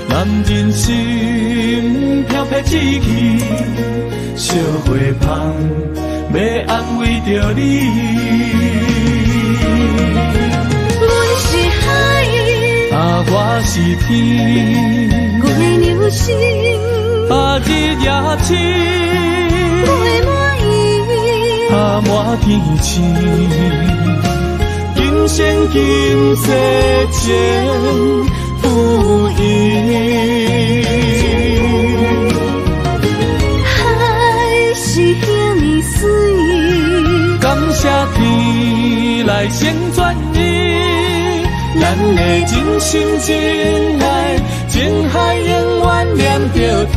男人心飄飄志氣，惜花芳欲安慰著你。阮是海，啊，我是天，月娘心，啊，日夜星，月滿意，啊，滿天星，今生今世情不移。海是遐呢媠，感謝天來成全伊，咱的真心真愛，情海永遠連著天。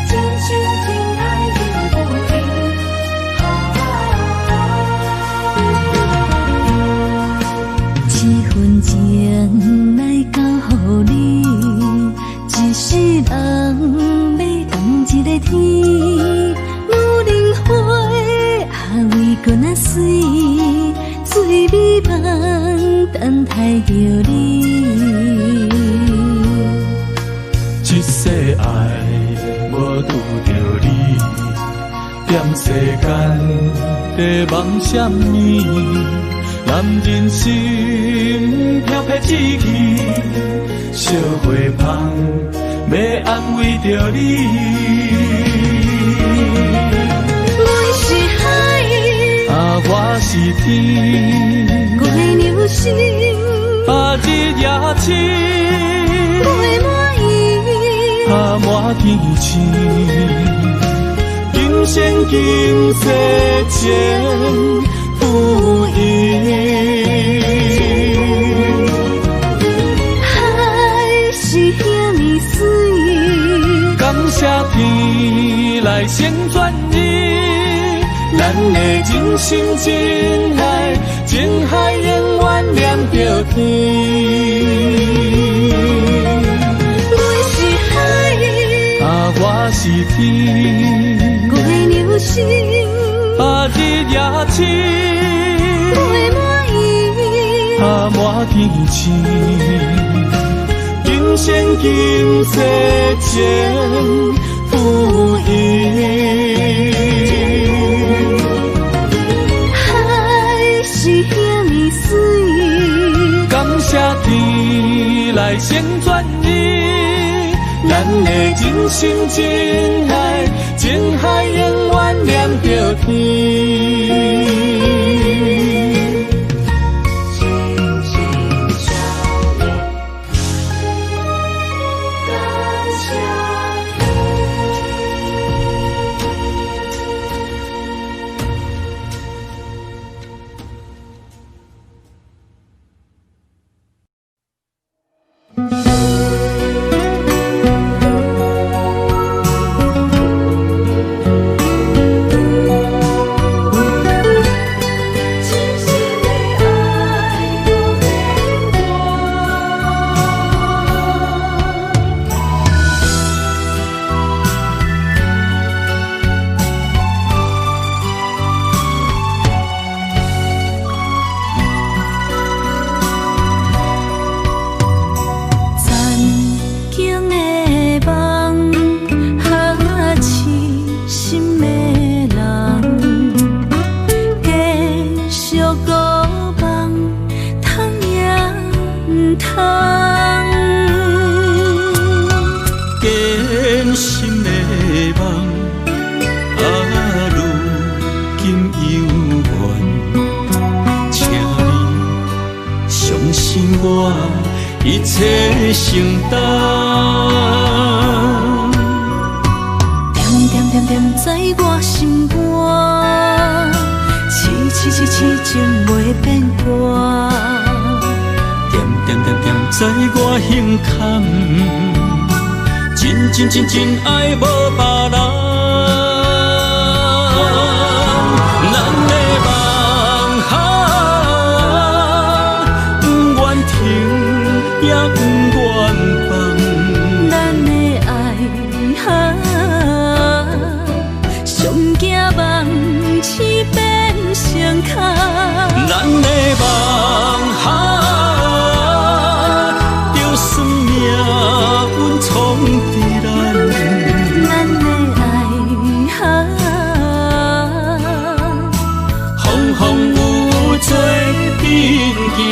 親像天愛著你。這世愛無拄著你，踮世間在夢啥物？男人心飄飄志氣，燒花香欲安慰著你。阮是海，啊，我是天，月娘心，啊，日夜星，袂滿意，啊，滿天星，今生今世情不移。海是遐呢媠，感謝天來成全你，咱的真心真愛，情海永遠連著天。阮是海，啊，我是天，月娘心，啊，日夜星，袂滿意，啊，滿天星，今生今世情不移。海是遐呢媠，感謝天來成全你，咱的真心真愛，情海永遠連著天。一切承担，恬恬恬恬在我心肝，痴痴痴痴情袂变卦。恬恬恬恬在我胸坎，真真真真爱無別人。咱的夢哈，不願停，也不願放。咱的愛哈，上驚夢醒變成空。咱的夢哈，就算命運創佇咱。咱的愛哈，風風雨雨做陣行。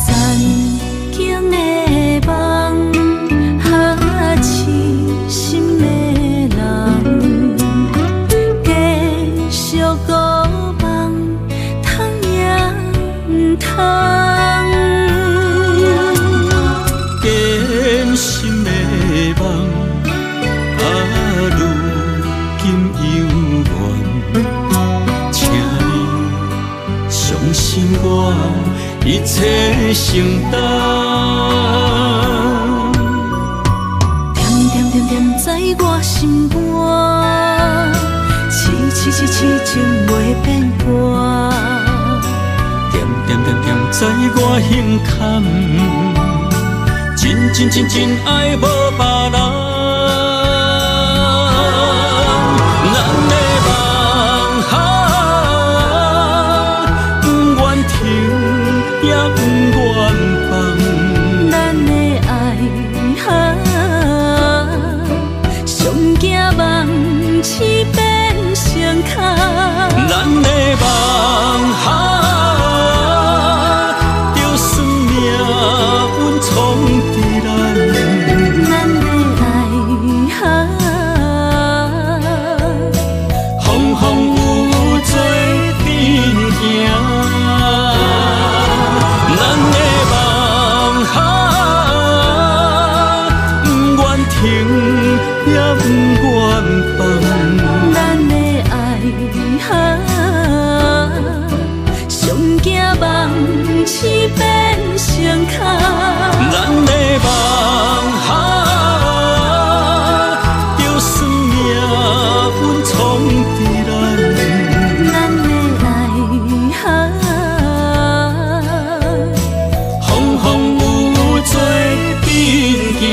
残景的夢，哈痴心的人，繼續孤夢，通也毋通。堅心的夢，啊，如今猶原，請你相信我，一切承擔。恬恬恬恬在我心肝，痴痴痴痴情袂變卦。恬恬恬恬在我心坎，真真真真爱无别人。咱的梦啊，不愿停也不愿放。咱的爱啊，上惊梦醒变成空。咱的梦啊，就算命运创治咱。咱的爱啊，风风雨雨做阵行。咱的梦啊，不愿停也不愿放。咱的爱啊，上惊梦醒变成空。咱的梦啊，就算命运创治咱。咱的爱啊，风风雨雨做阵行。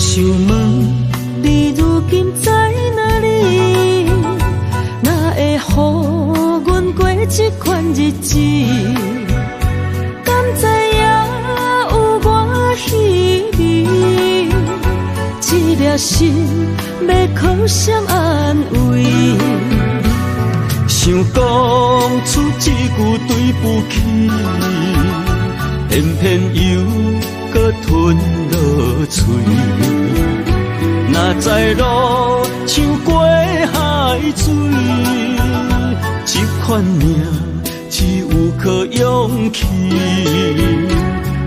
想问你如今在哪里？哪会予阮过这款日子？敢知影有偌稀微？这粒心欲靠谁安慰？想讲出这句对不起，偏偏又阁吞落喙。哪知路像过海水，这款命只有靠勇气。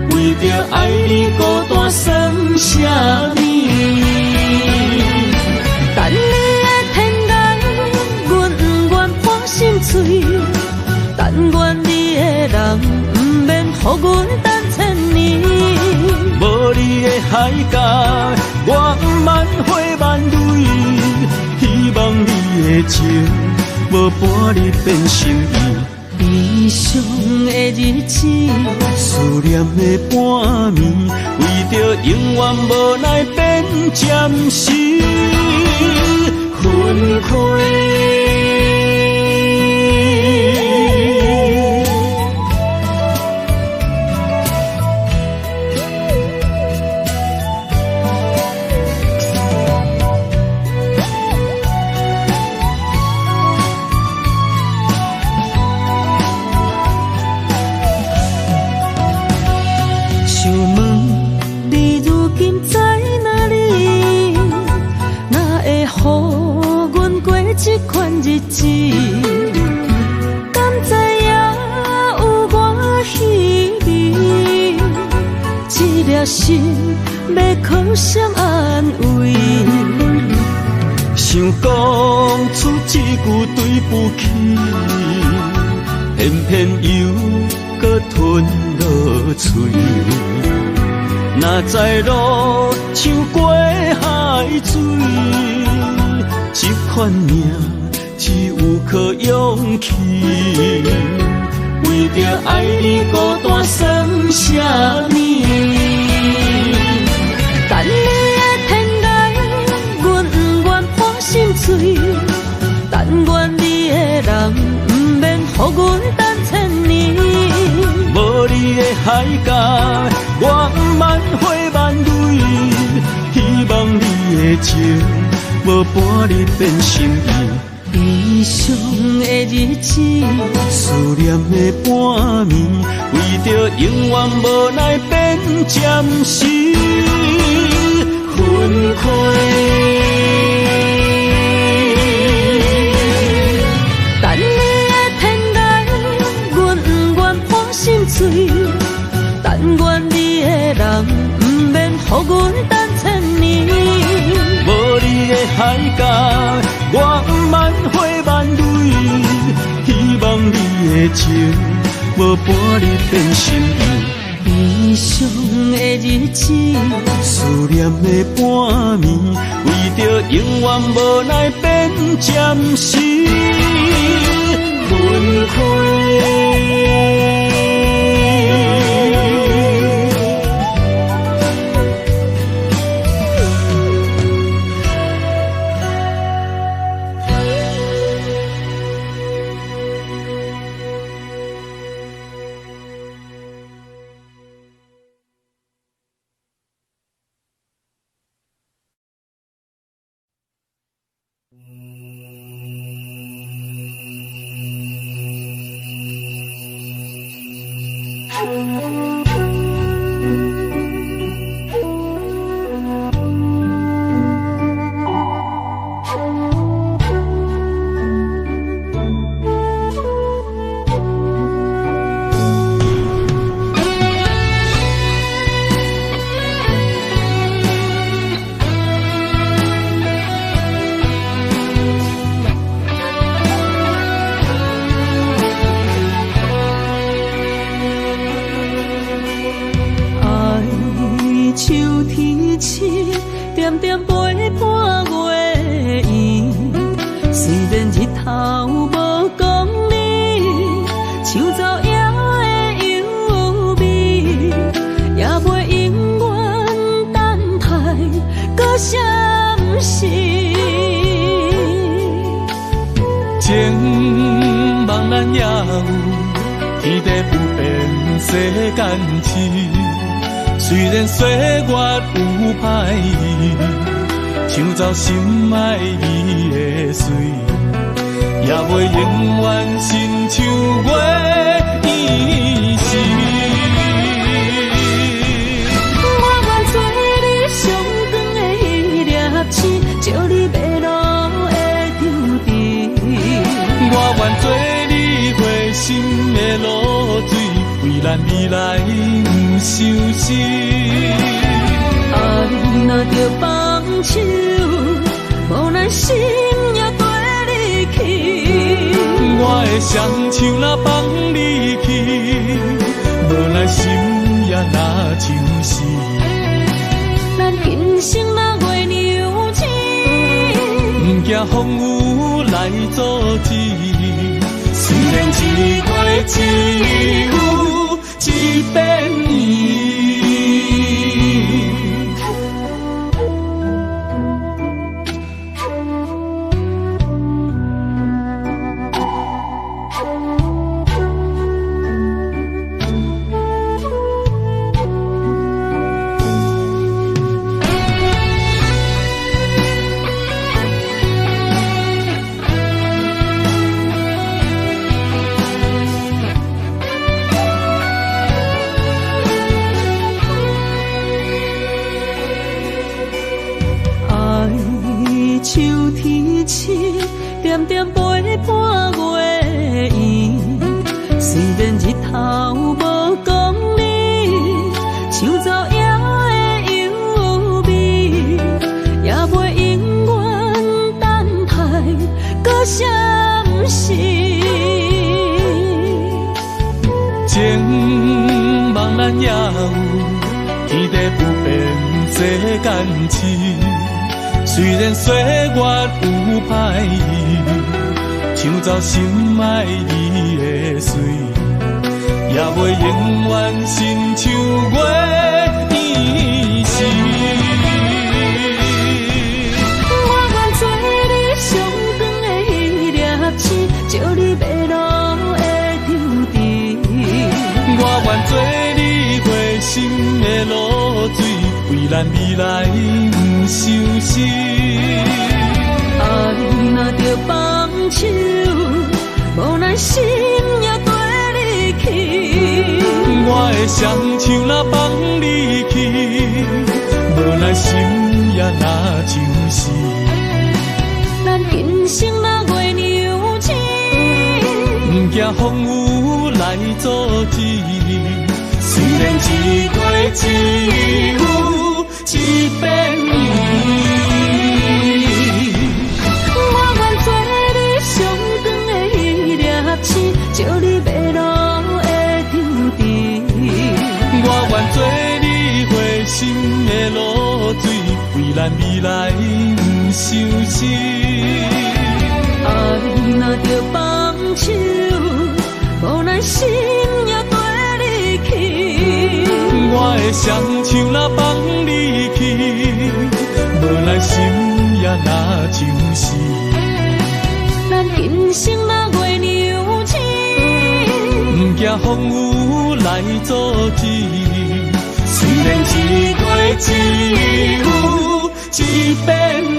为著爱你孤单算啥物？等你的天涯，阮不愿破心碎。但愿你的人毋免予阮等千年。无你的海角，我毋茫花万蕊。希望你的情无半日变心意。悲伤的日子，思念的半暝，为著永远无奈变暂时分开。想问你如今在哪里？哪会予阮过这款日子？敢知影有偌稀微？这粒心欲靠谁安慰？想讲出这句对不起，偏偏又阁吞落喙。哪知路像过海水，这款命只有靠勇气。为著爱你孤单算啥物？等你的天涯，阮不愿破心碎。但愿你的人毋免予阮等千年。无你的海角，我毋茫花万蕊。希望你的情无半日变心意。悲悲伤的日子，思念的半暝，为著永远无奈变暂时分开。等你的天来，阮不愿破心碎；但愿你的人毋免予阮等千年。无你的海角，我毋茫花万蕊。希望你的情无半日变心意。悲伤的日子，思念的半暝，为著永远无奈变暂时分开。心爱伊的水，也袂永远亲像月圆时。我愿做你上光的彼粒星，照你迷路的乡镇。我愿做你花心的露水，为咱未来不相思。爱若著放手，无奈心也缀你去。我的双手若放你去，无奈心也若相思。咱今生若月娘亲，不惊风雨来阻止。虽然一过只有一遍圆。点点陪伴月圆，虽然日头无光明，像昼夜的幽微，也袂永远等待搁相思。情梦咱也有，天地不变世间痴。虽然岁月有歹意，抢走心爱伊的水，也袂永远亲像月圆时。我愿做你上光的彼粒星，照你迷路的乡镇。我愿做你花心的露水，为咱未来不相思。爱若著放手，無奈心也綴你去。我的雙手若放你去，無奈心也若像是。咱今生若月娘亲，毋惊风雨来阻止。虽然一过只有一遍圆。我愿做你上长的彼粒星，照你迷路的抽哧。我愿做你回心的露水，为咱未来毋相失。爱若著放手，無奈心也綴你去。我的雙手若放你去，無奈心也若像是。咱今生若月娘亲，毋惊风雨来阻止。雖然一過只有一遍圓。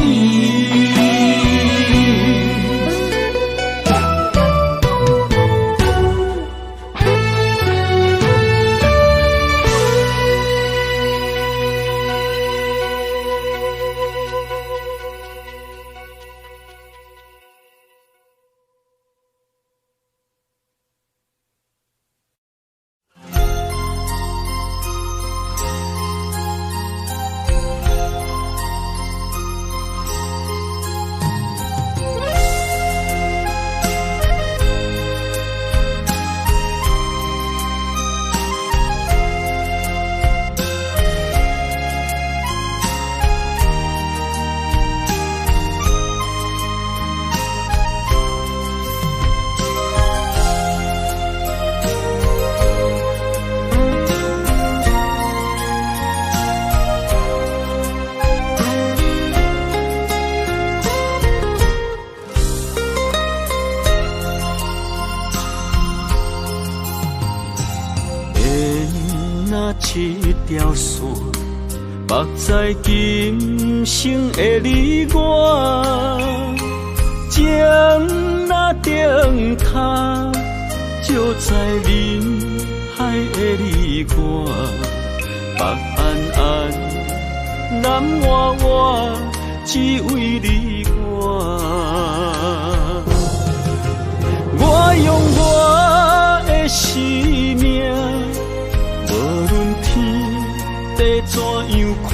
條線，縛在今生的你我，情若燈塔，照在人海的你我，北安安，南活活，只為你我。我用我的生命，無論天地怎樣看，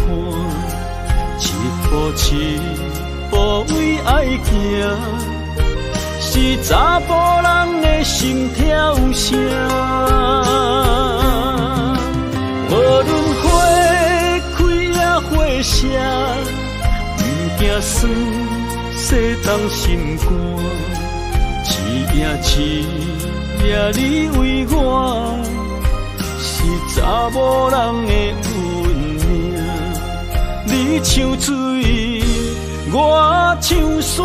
一步一步為愛行，是查埔人的心跳聲。無論花開抑花謝，毋驚酸，世東心肝。一夜一夜你為我，是查某人的運命。你像水，我像山。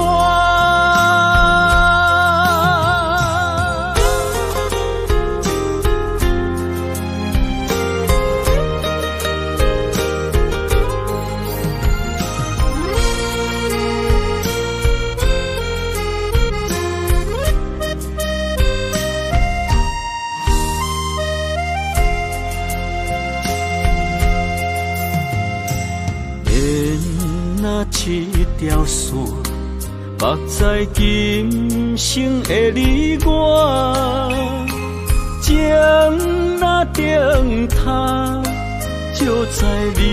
一條線，縛在今生的你我，情若燈塔，照在人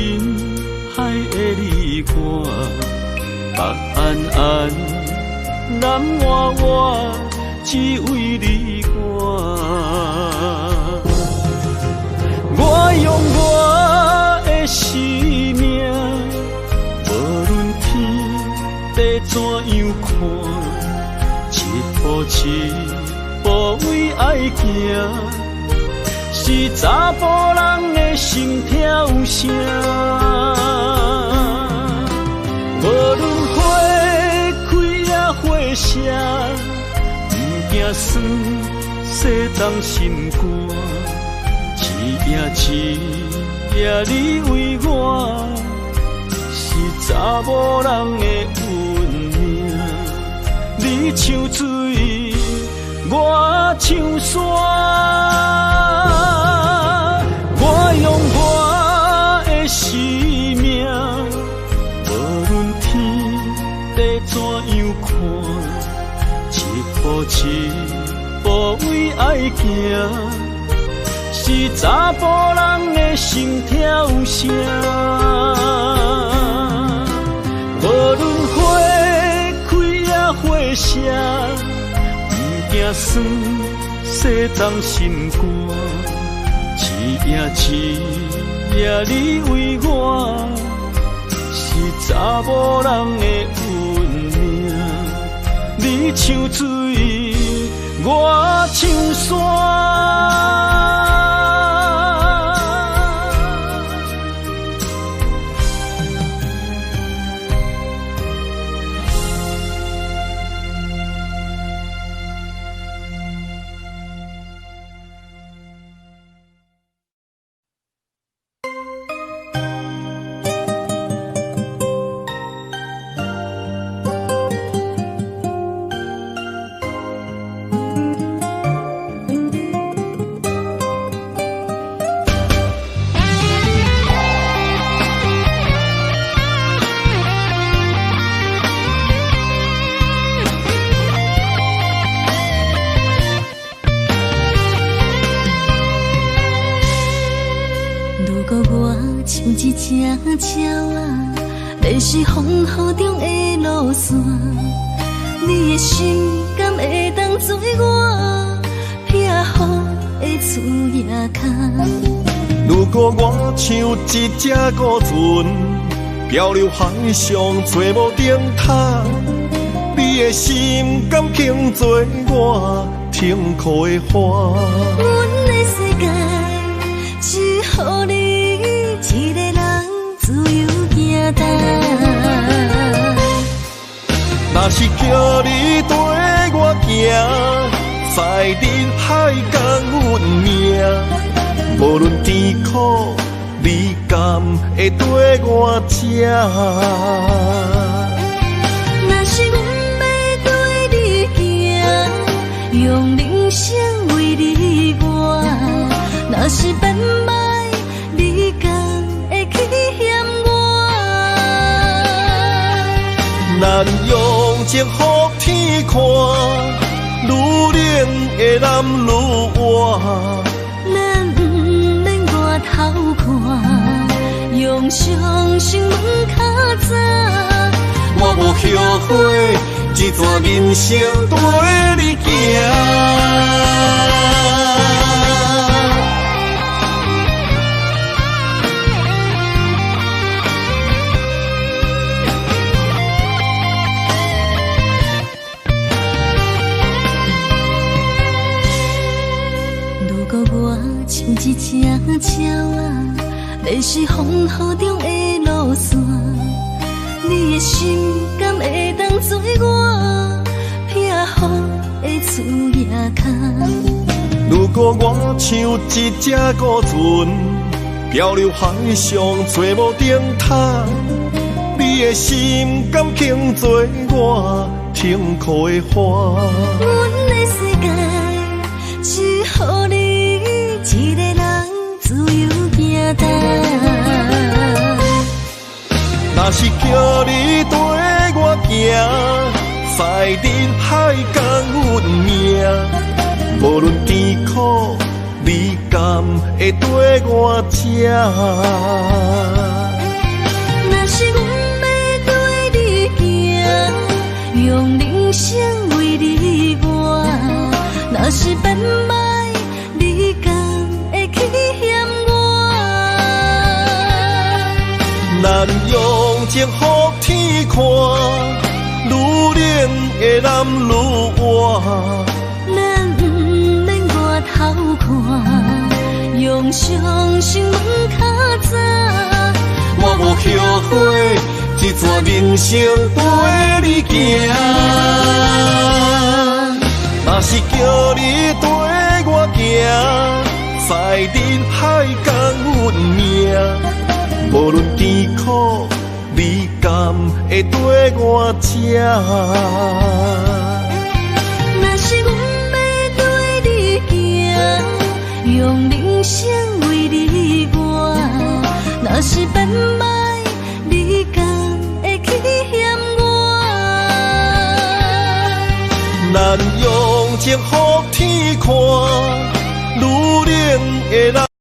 海的你我，北安安，南活活，只為你我。我用我的生命，地怎樣看，一步一步為愛行，是查埔人的心跳聲。無論花開抑花謝，毋驚酸，世東心肝。一夜一夜你為我，是查某人的運命。你你像水，我像山。我用我的生命，无论天地怎样看，一步一步为爱行，是查埔人的心跳声。无论花开抑花谢，毋惊酸，世藏心肝。一夜一夜你为我，是查某人的运命。你像水，我像山。是风雨中的路线，你的心敢会当做我避雨的厝仔跤？如果我像一只孤船，漂流海上找无灯塔，你的心敢肯做我停靠的岸？阮的世界只予你一个人自由行动。若是叫你缀我行，在人海共阮命，无论甜苦，你敢会缀我这？若是阮欲缀你行，用人生为你活；若是变歹，你敢会去嫌我？咱用情予天看，愈冷的男愈活。咱毋免外头看，用相信问较早。我无后悔，这段人生缀你行。像一只鸟仔，迷失风雨中的路线，你的心敢会当做我避雨的厝仔跤？如果我像一只孤船，漂流海上找无灯塔，你的心敢肯做我停靠的岸？阮的世界只予你一个人自由行动。若是叫你缀我行，在人海共阮命，无论甜苦，你敢会缀我这？若是阮欲缀你行，用人生为你活；若是变歹，你敢会去嫌我？咱用情予天看，愈冷的男愈活。咱毋免外头看，用相信问较早。我无后悔，这段人生缀你行。若是叫你缀我行，在人海共阮命，无论甜苦，你敢会缀我这？用人生為你換。若是變歹，你敢會去嫌我？咱用情予天看，愈冷的人。